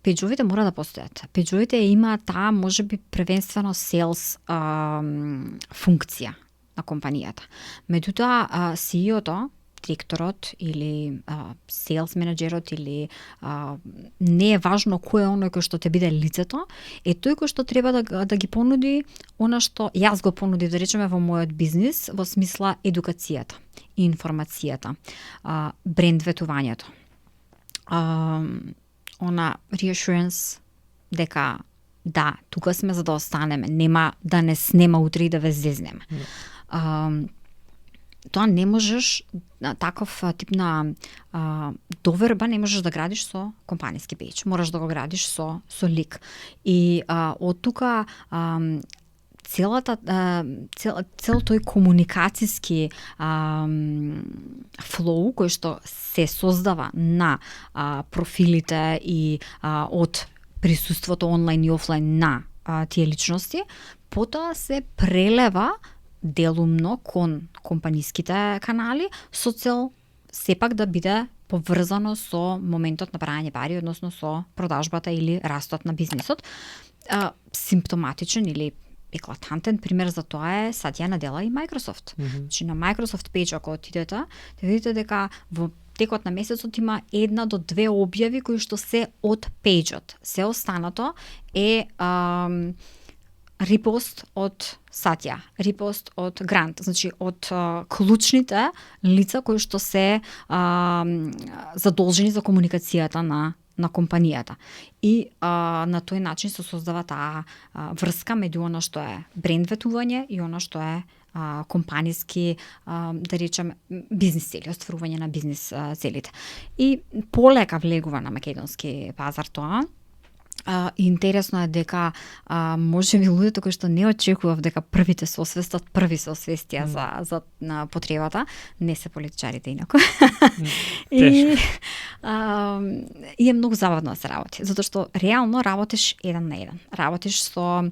пејџовите мора да постојат. Пејџовите имаат таа можеби првенствено селс функција на компанијата. Меѓутоа CEO-то, директорот или селс менеджерот или не е важно кој е оној кој што те биде лицето, е тој кој што треба да ги понуди она што јас го понудив, да речеме, во мојот бизнис, во смисла едукацијата, информацијата, бренд ветувањето. Она reassurance дека да, тука сме за да останеме, нема да не снема утре и да ве зезнеме. Тоа не можеш, таков тип на доверба не можеш да градиш со компаниски пејдж, мораш да го градиш со лик. И од тука цел тој комуникациски флоу кој што се создава на профилите и од присуството онлайн и офлайн на тие личности, потоа се прелева делумно кон компаниските канали со цел сепак да биде поврзано со моментот на прагање пари, односно со продажбата или растот на бизнисот. Симптоматичен или еклатантен пример за тоа е Сатја Надела и Microsoft. Значи на Microsoft page ако отидете, ќе видите дека во текот на месецот има 1 до 2 објави кои што се од пејџот. Се останато е репост од Сатја, репост од Грант, значи од клучните лица кои што се задолжени за комуникацијата на компанијата. И на тој начин се создава таа врска меѓу она што е бренд ветување и она што е компаниски, да речем, бизнис цели, остварување на бизнис целите. И полека влегува на македонски пазар тоа. Интересно е дека може би луѓето кои што не очекував дека првите се освестат, први се освестија за потребата, не се политичарите инаку. И е многу забавно да се работи, затоа што реално работиш 1 на 1. Работиш со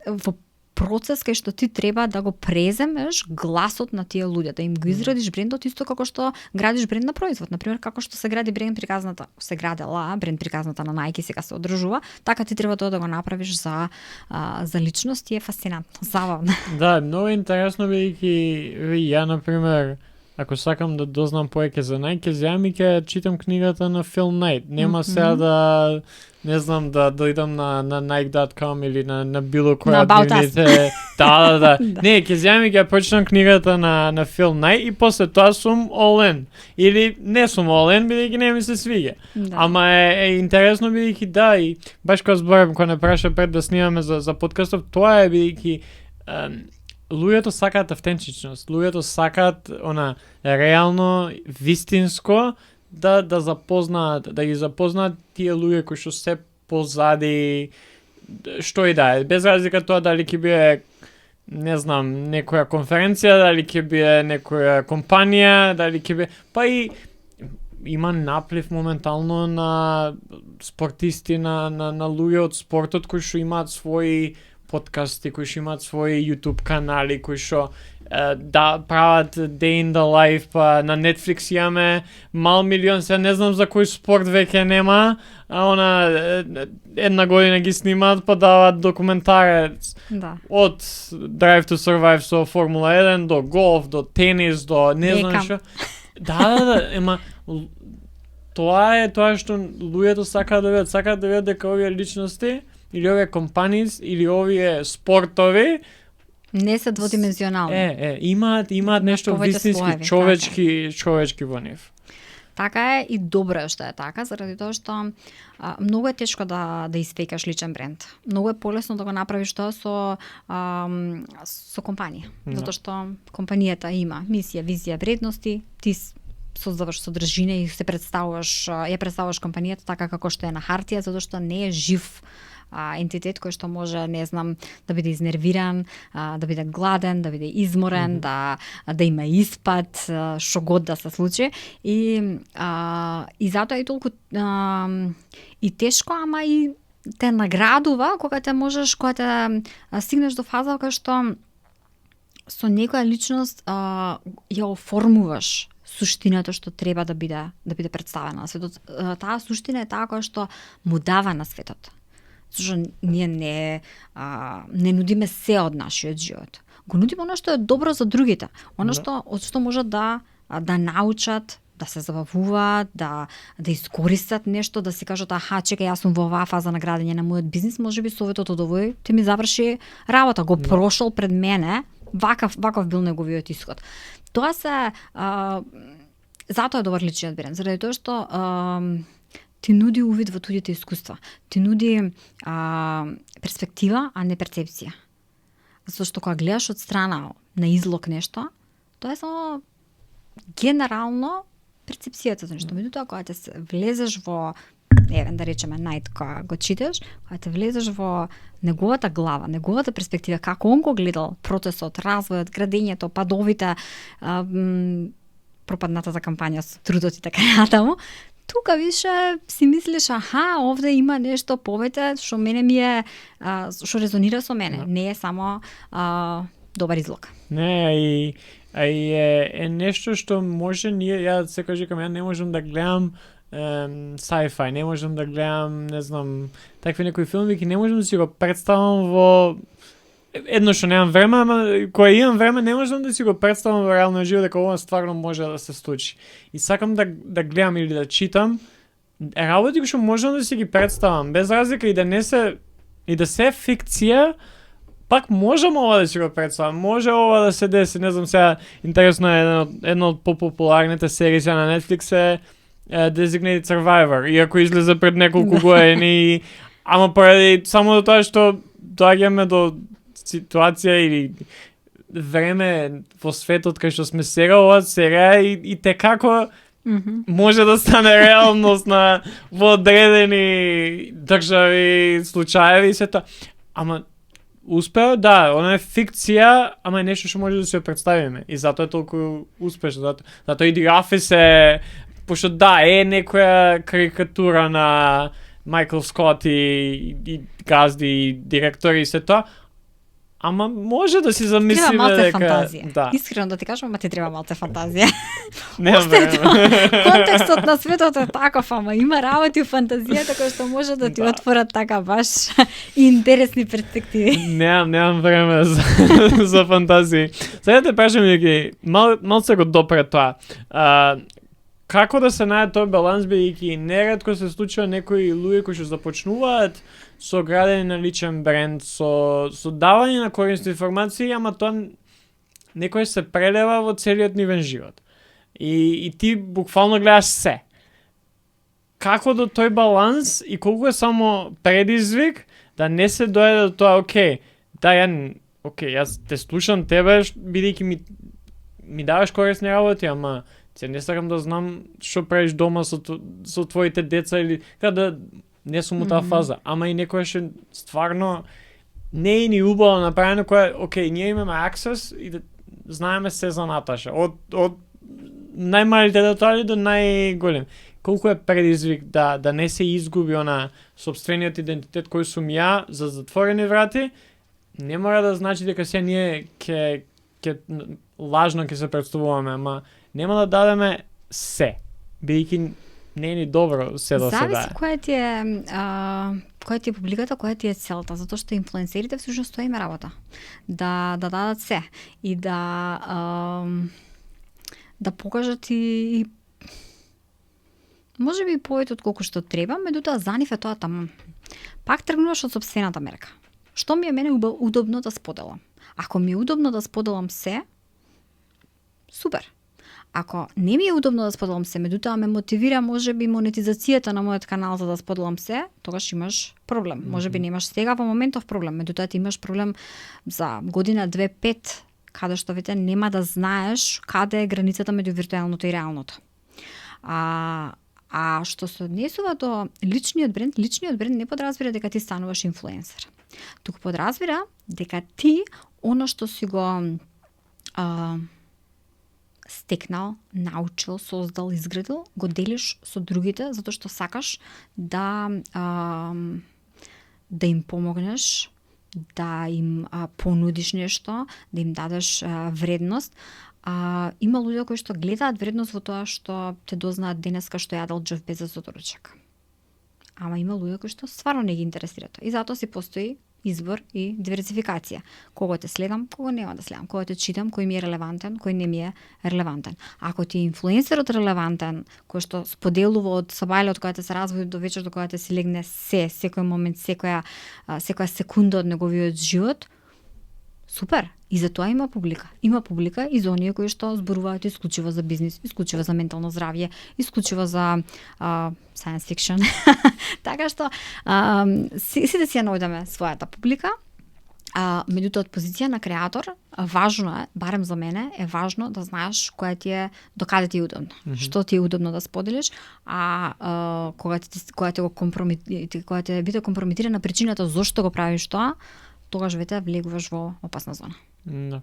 во процес кај што ти треба да го преземеш гласот на тие луѓе, да им го изградиш брендот исто како што градиш бренд на производ. Например, како што се гради бренд приказната, се градела бренд приказната на Nike, сега се одржува, така ти треба тоа да го направиш за личност и е фасцинантно, забавно. Да, многу интересно бидејќи ја например ако сакам да дознам повеќе за Nike, земи ќе читам книгата на Phil Knight. Нема сега да не знам да идам на Nike.com или на било која дневните. Да. Не, ќе земи ќе почнам книгата на Phil Knight и после тоа сум all in. Или не сум all in бидејќи не ми се свиѓа. Да. Ама е интересно бидејќи да и баш кога зборам кога не праша пред да снимаме за подкастов, тоа е бидејќи луѓето сакаат автентичност, луѓето сакаат она реално вистинско да запознаат, да ги запознаат тие луѓе кои што се позади што и да е, без разлика тоа дали ќе биде не знам, некоја конференција, дали ќе биде некоја компанија, дали ќе биде па и има наплив моментално на спортисти, на луѓе од спортот кои што имаат своји подкасти, кои што имаат своји YouTube канали, кои што да прават Day in the Life, па на Netflix имаме мал милион, сега не знам за кој спорт веќе нема, она 1 година ги снимаат, па даваат документарец од Drive to Survive со Формула 1 до голф, до тенис, до не знам што. Да, ема тоа е тоа што луѓето сакаат да видат дека овие личности или овие компании или овие спортови не се дводимензионални. Имаат нешто вистински човечки во нив. Така е и добро е што е така, заради тоа што многу е тешко да испекаш личен бренд. Многу е полесно да го направиш тоа со компанија. Затоа што компанијата има мисија, визија, вредности, ти создаваш содржина и ја представуваш компанијата така како што е на хартија, затоа што не е жив ентитет кој што може, не знам, да биде изнервиран, да биде гладен, да биде изморен, да има испад, што год да се случи. И затоа е толку и тешко, ама и те наградува кога те стигнеш до фаза кога што со некоја личност ја оформуваш суштината што треба да биде представена на светот. Таа суштина е таа која што му дава на светот. Зашто ние не нудиме се од нашиот живот. Го нудиме оно што е добро за другите, оно од што можат да научат, да се забавуваат, да искористат нешто, да си кажат чекај, јас сум во оваа фаза на градење на мојот бизнис, можеби советот од овој ти ми заврши работа, го прошол пред мене, вакав бил неговиот исход. Тоа се затоа е добар личниот бренд, заради тоа што ти нуди увид во туѓите искуства. Ти нуди перспектива, а не перцепција. Затоа што кога гледаш од страна на излог нешто, тоа е само генерално перцепцијата за нешто. Меѓутоа кога влезеш во евен да речеме најд кога го читаш, кога те влезеш во неговата глава, неговата перспектива, како он го гледал процесот, развојот, градењето, падовите, пропаднатата кампања со трудот и така натаму, тука више си мислиш, аха, овде има нешто повеќе што мене ми е, што резонира со мене, не е само добар излог. Не, е нешто што може ние, ја секогаш викам, ја не можам да гледам sci-fi, не можам да гледам, не знам, такви некои филми, не можам да си го представам во едно што немам време, ама кога имам време не можам да си го представам во реалниот живот дека ова стварно може да се случи. И сакам да гледам или да читам работи кои што можам да си ги представам, без разлика и да не се и да се фикција, пак можам ова да си го представам, може ова да се деси, не знам сега, интересно е една од популарните серии на Netflix е Designated Survivor, иако излезе пред неколку години, ама поради само до тоа што доаѓаме до ситуација или време во светот кај што сме сега, ова серија и те како може да стане реалност во одредени држави, случаеви и се тоа. Ама успеа, да, она е фикција, ама е нешто што може да се представиме и затоа е толку успешно, затоа и The Office е, пошто да, е некоја карикатура на Майкл Скот и газди и директори и се тоа, ама може да си замислиме дека... Треба малце фантазија. Да. Искрено да ти кажам, ама ти треба малце фантазија. Немам време. Контекстот на светот е таков, ама има работи у фантазијата кои што може да ти отворат така баш интересни перспективи. Немам време за фантазии. Сега те прашам дека малце го допре тоа. Како да се најде тој баланс, бидејќи неретко се случува некои луѓе кои што започнуваат со градење на личен бренд, со давање на корисни информации, ама тоа некој се прелева во целиот нивен живот. И ти буквално гледаш се. Како до тој баланс и колку е само предизвик да не се дојде до тоа, јас те слушам тебе, бидејќи ми даваш корисни работи, ама се не сакам да знам што правиш дома со твоите деца или да не сум у таа фаза, ама и некоја што стварно не е ни убаво направено, која ние имаме аксес и да знаеме се за Наташа, од најмалите детали до најголем. Колку е предизвик да не се изгуби она сопствениот идентитет кој сум ја за затворени врати, не мора да значи дека се ние ќе лажно ќе се представуваме, ама нема да дадеме се, бидејќи не е ни добро се да се дае. Зависи која ти е публиката, која ти е целта, затоа што инфлуенсерите всушност тоа има работа. Да дадат се и да покажат и може би повеќе од колку што треба, меѓутоа за нив е тоа таму. Пак тргнуваш од сопствената мерка. Што ми е мене удобно да споделам? Ако ми е удобно да споделам се, супер. Ако не ми е удобно да споделам се, меѓутоа ме мотивира можеби монетизацијата на мојот канал за да споделам се, тогаш имаш проблем. Можеби немаш сега во моментов проблем, меѓутоа ти имаш проблем за година, 2, 5, каде што вете нема да знаеш каде е границата меѓу виртуелното и реалното. А што се однесува до личниот бренд не подразбира дека ти стануваш инфлуенсер. Туку подразбира дека ти оно што си го стекнал, научил, создал, изградил, го делиш со другите, затоа што сакаш да им помогнеш, да им понудиш нешто, да им дадеш вредност. Има луѓе кои што гледаат вредност во тоа што те дознаат денеска што јадел Джеф Безос од ручек. Ама има луѓе кои што стварно не ги интересира тоа. И затоа си постои избор и диверсификација. Кого те следам, кого нема да следам, кого те читам, кој ми е релевантен, кој не ми е релевантен. Ако ти е инфлуенсерот релевантен, кој што споделува од сабајле од која те се развои до вечер, до која те си легне секој момент, секоја секунда од неговиот живот, супер. И за тоа има публика. Има публика и за оние кои што зборуваат исклучиво за бизнис, исклучиво за ментално здравје, исклучиво за science fiction. Така што сите си ја наоѓаме својата публика, Меѓутоа, од позиција на креатор, важно е, барем за мене, е важно да знаеш која ти е, до каде ти е удобно. Што ти е удобно да споделиш, кога те биде компромитирана причината зошто го правиш тоа, тогаш вете влегуваш во опасна зона. Да.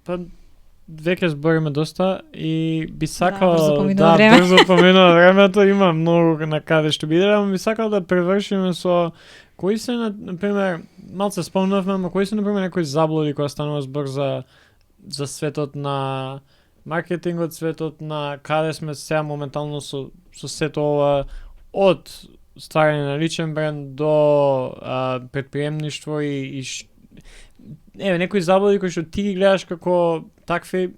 Па веќе збориме доста и би сакал брзо поминува времето, има многу на каде што биде, ама би сакал да превршиме со кои се, на пример, малце спомнавме, ама кои се, на пример, некои заблуди кога станува збор за светот на маркетингот, светот на каде сме сега моментално со сето ова, од стварање на личен бренд до предприемништво и некои заблуди кои што ти ги гледаш како такви,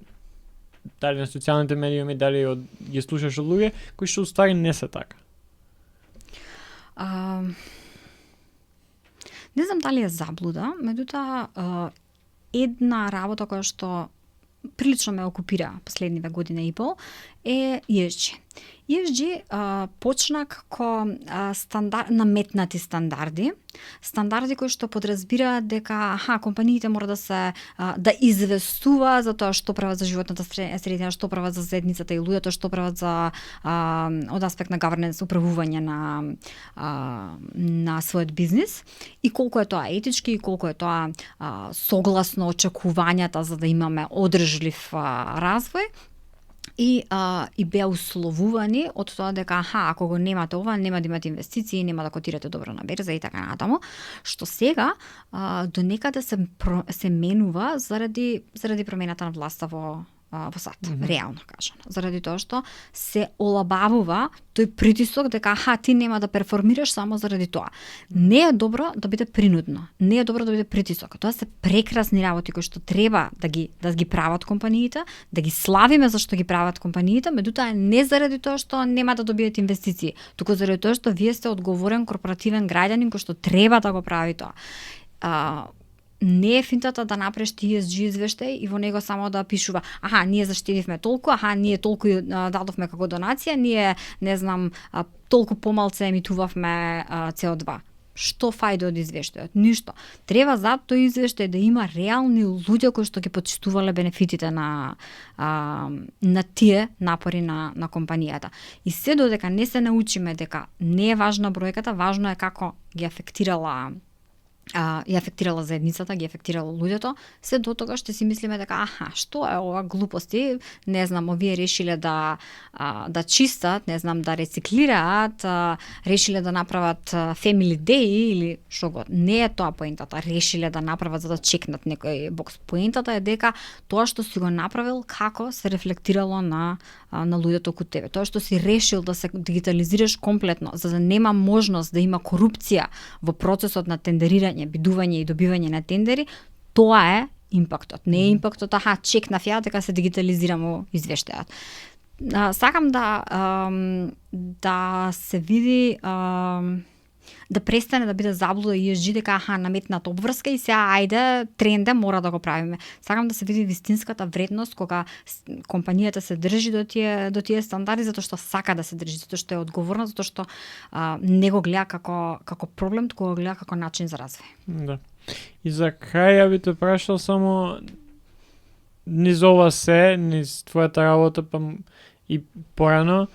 дали на социјалните медиуми, дали ги слушаш од луѓе, кои што уствари не се така. Не знам дали е заблуда, меѓутоа една работа која што прилично ме окупира последниве година и пол е ESG. ESG почна како наметнати стандарди кои што подразбираат дека компаниите мора да известува за тоа што прават за животната средина, што прават за заедницата и луѓето, што прават за од аспект на governance, управување на својот бизнис и колку е тоа етички и колку е тоа согласно очекувањата за да имаме одржлив развој. И беа условувани од тоа дека ако го немате ова, нема да имате инвестиции, нема да котирате добро на берза и така натаму, што сега до некаде се менува заради промената на власта во САД, реално кажано. Заради тоа што се олабавува тој притисок дека ти нема да перформираш само заради тоа. Не е добро да биде принудно, не е добро да биде притисок. Тоа се прекрасни работи кои што треба да ги прават компаниите, да ги славиме зашто ги прават компаниите, меѓутоа не заради тоа што нема да добиете инвестиции, туку заради тоа што вие сте одговорен корпоративен граѓанин кој што треба да го прави тоа. Не е финтата да направиш ESG извештај и во него само да пишува ние заштедивме толку, ние толку дадовме како донација, ние не знам толку помалце емитувавме CO2. Што фајде од извештајот? Ништо. Треба за тој извештај да има реални луѓе кои што ги почитувале бенефитите на тие напори на компанијата. И се додека не се научиме дека не е важна бројката, важно е како ги афектирала заедницата, ги афектирало луѓето, се до тога ќе си мислиме дека што е ова глупости, не знам, овие решиле да чистат, не знам, да рециклираат, решиле да направат family day или што го. Не е тоа поентата, решиле да направат за да чекнат некој бокс. Поентата е дека тоа што си го направил како се рефлектирало на луѓето околу тебе. Тоа што си решил да се дигитализираш комплетно, за да нема можност да има корупција во процесот на тендерирање, бидување и добивање на тендери, тоа е импактот. Не е импактот, чекнав ја дека се дигитализирamo извештајот. Сакам да се види да престане да биде заблуда ESG дека наметната обврска и сега ајде тренде мора да го правиме. Сакам да се види вистинската вредност кога компанијата се држи до тие стандарди затоа што сака да се држи, затоа што е одговорна, затоа што не го гледа како проблем, туку го гледа како начин за развој. Да. И за крај ја би те прашал само низ ова низ твојата работа и порано,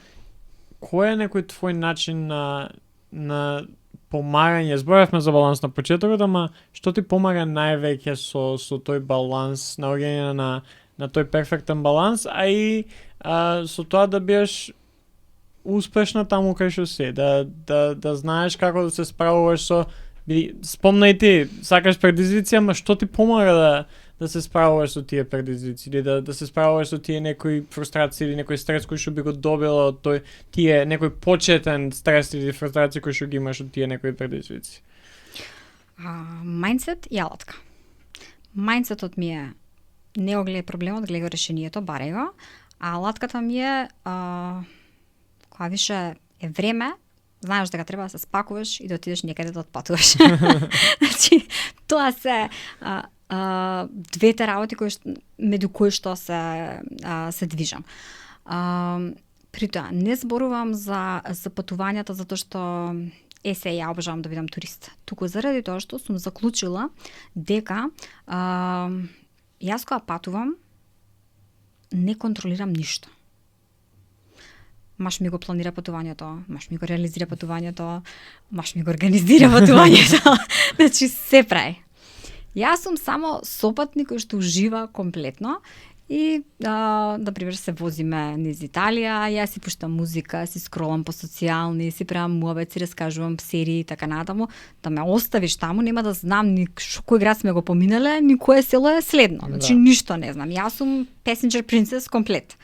кој е некој твој начин на помагање? Зборавме за баланс на почетокот, ама што ти помага највеќе со тој баланс, наоѓање на тој перфектен баланс, а и со тоа да биеш успешна таму кај што си, да знаеш како да се справуваш со спомнај ти, сакаш предизвици, ама што ти помага да се справуваш со тие предизвици, или да се справуваш со тие некои фрустрации или некој стрес кој што би го добила од тие некој почетен стрес или фрустрации кој што ги имаш од тие некои предизвици? Мајндсет и алатка. Мајндсетот ми е не го гледа проблемот, гледа решението, баре го, а алатката ми е кога више е време, знаеш дека треба да се спакуваш и да отидеш некаде да отпатуваш. Значи, тоа се двете работи меѓу кои што се движам. При тоа не зборувам за патувањата затоа што се ја обожавам да бидам турист, туку заради тоа што сум заклучила дека јас кога патувам не контролирам ништо. Маш ми го планира патувањето, маш ми го реализира патувањето, маш ми го организира патувањето. Значи се прави. Јас сум само сопатник кој што ужива комплетно и да пример се возиме низ Италија, јас си пуштам музика, си скролам по социјални, си правам муабет, си раскажувам серии и така натаму, да ме оставиш таму, нема да знам ни кој град сме го поминале, ни кое село е следно. Значи ништо не знам. Јас сум passenger princess комплет.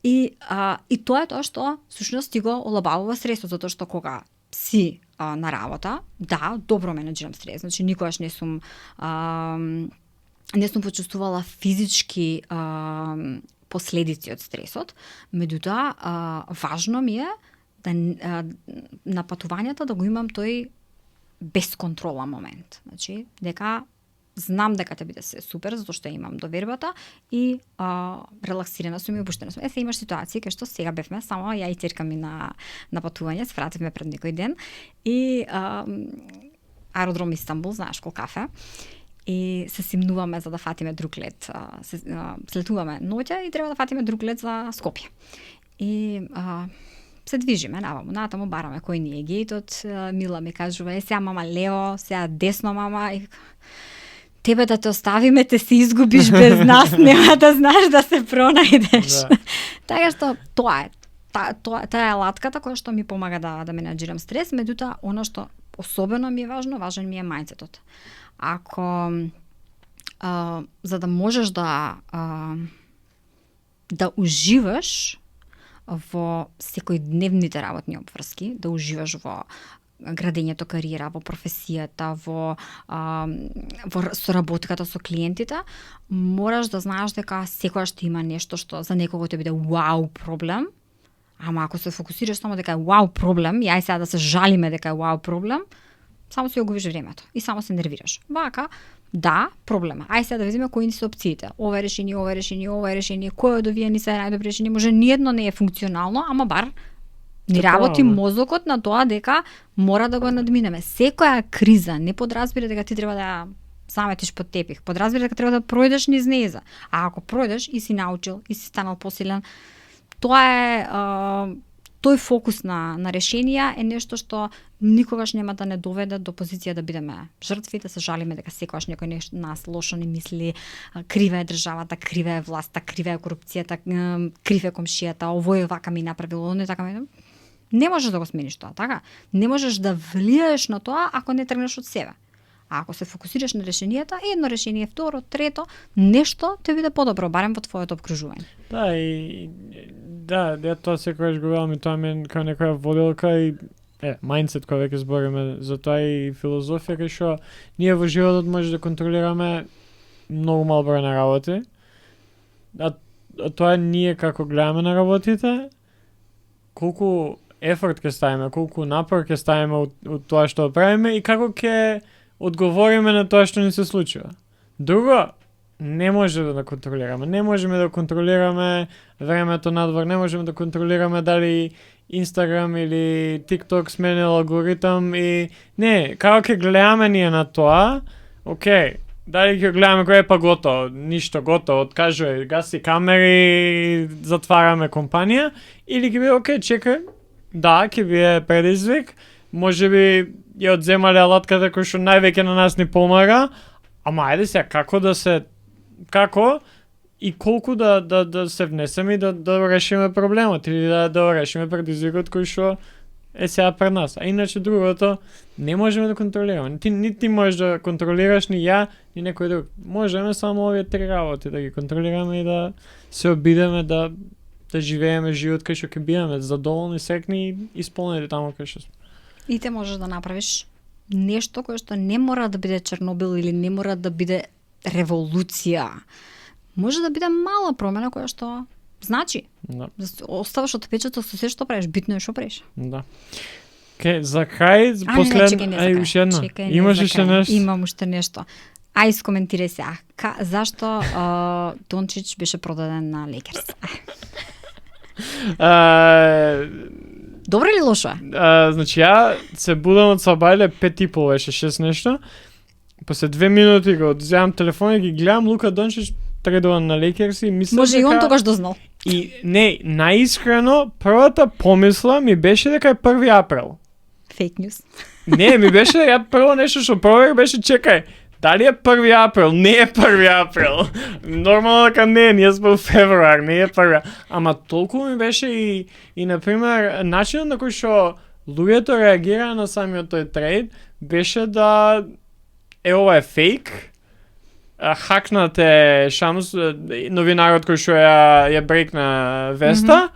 И тоа е тоа што всушност ти го олабавува стресот, затоа што кога си на работа, да, добро менеджирам стрес, значи никогаш не сум почувствувала физички последици од стресот, меѓутоа важно ми е да на патувањата да го имам тој без контрола момент. Значи, дека знам дека ќе биде се супер, затоа што имам довербата и релаксирана сум и опуштена сум. Се имаш ситуации кај што сега бевме, само ја и ќерка ми на патување, се вративме пред некој ден и аеродром Истанбул, знаеш кол кафе, и се симнуваме за да фатиме друг лет. Слетуваме ноќе и треба да фатиме друг лет за Скопје. И се движиме наваму, натаму бараме кој ни е гејтот, Мила ми кажува, сега мама лево, сега десно мама, и тебе да те оставиме, те се изгубиш без нас, нема да знаеш да се пронајдеш. Да. Така што тоа е. Таа е алатката која што ми помага да менаџирам стрес, меѓутоа она што особено ми е важен ми е мајндсетот. Ако за да можеш да уживаш во секојдневните работни обврски, да уживаш во градењето кариера, во професијата, во соработката со клиентите, мораш да знаеш дека секогаш ќе има нешто што за некого ќе биде вау проблем, ама ако се фокусираш само дека е вау проблем, и ај сега да се жалиме дека е вау проблем, само си го губиш времето и само се нервираш. Вака, да, проблема. Ај сега да видиме кои ни се опциите. Ова решение, кој од овие ни се најдобри решение, може ниедно не е функционално, ама бар ни работи мозокот на тоа дека мора да го надминеме. Секоја криза не подразбира дека ти треба да ја заметиш под тепих. Подразбира дека треба да пројдеш низ неа. А ако пројдеш и си научил, и си станал посилен, тоа е тој фокус на решенија е нешто што никогаш нема да не доведе до позиција да бидеме жртви, да се жалиме дека секогаш некој нас лошо ни мисли, крива е државата, крива е власта, крива е корупцијата, крив е комшијата, овој вака ми направил, оној така ми. Не можеш да го смениш тоа, така? Не можеш да влијаеш на тоа ако не тргнеш од себе. А ако се фокусираш на решенијата, едно решение, второ, трето, нешто ќе биде подобро, барем во твоето обкружување. Да, тоа секогаш го велам и тоа ми као некоја воделка и мајндсет кога веќе збориме за тоа и филозофија кај што ние во животот може да контролираме многу мал број на работи. А тоа ние како гледаме на работите, колку ефорт ќе ставиме, колку напор ќе ставиме од тоа што правиме и како ќе одговориме на тоа што ни се случува. Друго, не може да контролираме. Не можеме да контролираме времето надвор, не можеме да контролираме дали Instagram или TikTok сменил алгоритам и не, како ќе гледаме ние на тоа, окей, дали ќе гледаме кој е па готово, ништо готово, откажува, гаси камери, затвараме компанија, или ќе биде окей, чекај, да, ќе биде предизвик, можеби ја одземале алатката кој што највеќе на нас ни помага, ама ајде сега како и колку да се внесеме и да решиме проблемот или да решиме предизвикот кој што е сега пред нас. А иначе другото не можеме да контролираме. Ти можеш да контролираш ни ја, ни некој друг. Можеме само овие три работи да ги контролираме и да се обидеме да живееме живот кај што ќе бидеме задоволни, среќни и исполнети таму кај што сме. И те можеш да направиш нешто кое што не мора да биде Чернобил или не мора да биде револуција. Може да биде мала промена која што значи. Да. Оставаш отпечаток со се што правиш, битно е што правиш. Да. За крај, последно, уште едно. Имаш уште нешто? Имам уште нешто. Ај скоментирај сега. Зашто Дончич беше продаден на Лейкерс? Добро или лошо е? Значи ја се будам од сабајле 5:30 беше 6 нешто. После 2 минути го одземам телефон и ги гледам Лука Дончич тредува на Лейкерс и мислам Може и он тогаш дознал. И не, наискрено првата помисла ми беше дека е 1 април. Фейк нюз. Не, ми беше ја прво нешто што проверих беше чекај. Дали е 1 април? Не е 1 април. Нормално дека не, ние сме во февруар, не е 1. Ама толку ми беше и например начинот на кој што луѓето реагираа на самиот тој трейд беше да ова е фейк. Хакнате Шамс, новинарот кој што ја брекна веста.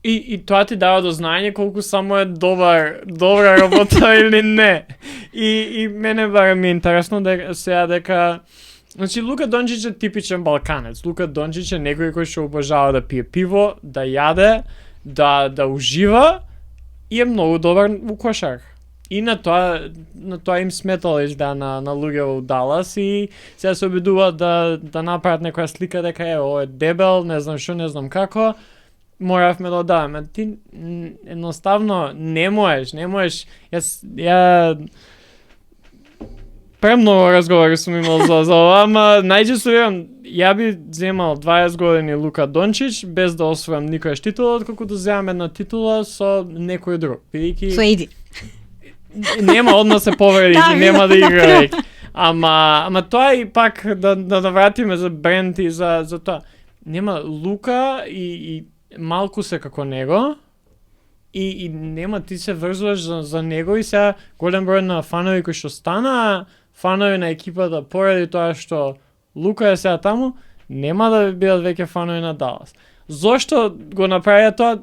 И тоа ти дава до знаење колку само е добра работа или не. И мене барем ми е интересно сега дека значи Лука Дончич е типичен балканец. Лука Дончич е некој кој што обожава да пие пиво, да јаде, да ужива и е многу добар кошар. И на тоа им сметало изда на луѓе во Далас и сега се обидуваат да направат некоја слика дека е ово е дебел, не знам што, не знам како. Моравме да одаваме. Ти едноставно не можеш. Ја премногу разговори сум имал за ова, ама најчесто ја би земал 20 години Лука Дончич без да освојам никоја титула, отколку да земам една титула со некој друг. Со Еди. Нема одма се повреди, нема да игра веќе. Ама тоа и пак да вратиме за бренд и за тоа. Нема Лука и малку се како него и нема ти се врзуваш за него и сега голем број на фанови кои што стана фанови на екипата поради тоа што Лука е сега таму, нема да бидат веќе фанови на Далас. Зошто го направија тоа?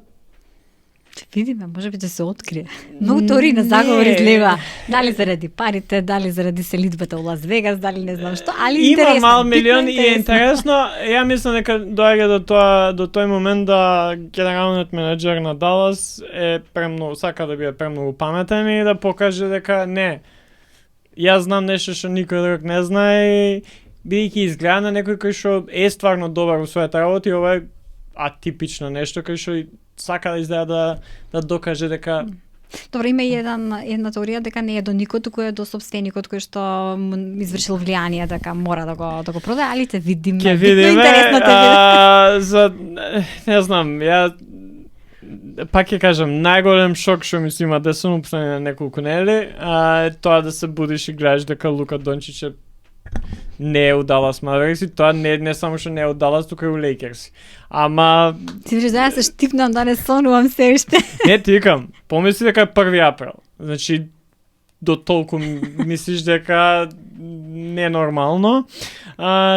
Видиме, може би да се открие. Многу теории на заговори излева. Дали заради парите, дали заради селидбата во Лас Вегас, дали не знам што, али интересно. Има мал милион и е интересно. Ја мислам дека доаѓа до тој момент да генералниот менеџер на Далас е премногу сака да биде премногу паметен и да покаже дека не. Јас знам нешто што никој друг не знае, бидејќи изгледа на некој кој што е стварно добар во својата работа и ова е атипично нешто кој што сака да изгледа да докаже дека Добро, има и една теорија дека не е до никој, туку е до собственикот кој што извршил влијание дека мора да го продаде, али те видиме. Ќе видиме. За не знам, ја пак ќе кажам, најголем шок што ми се има десен упсани на неколку недели, тоа да се будиш и гледаш дека Лука Дончич не е у Далас Маверикс и тоа не само што не е у Далас, туку е у Лейкерс. Ама ти виждаш да се штипнам да не сонувам се уште. Не ти викам, помисли дека е 1 април. Значи до толку мислиш дека не е нормално.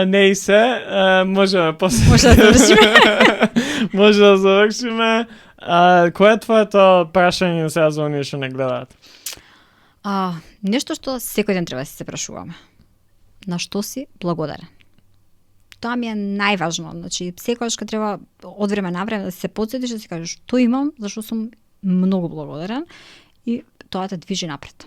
Не и се, можеме после. Може да завршиме. Може да завршиме. Кој е твоето прашање сега за оние што не гледаат? Нешто што секој ден треба да се прашуваме. На што си благодарен? Тоа ми е најважно. Значи, секогаш кога треба од време на време да се потсетиш да си кажеш што имам, зашто сум многу благодарен и тоа те движи напред.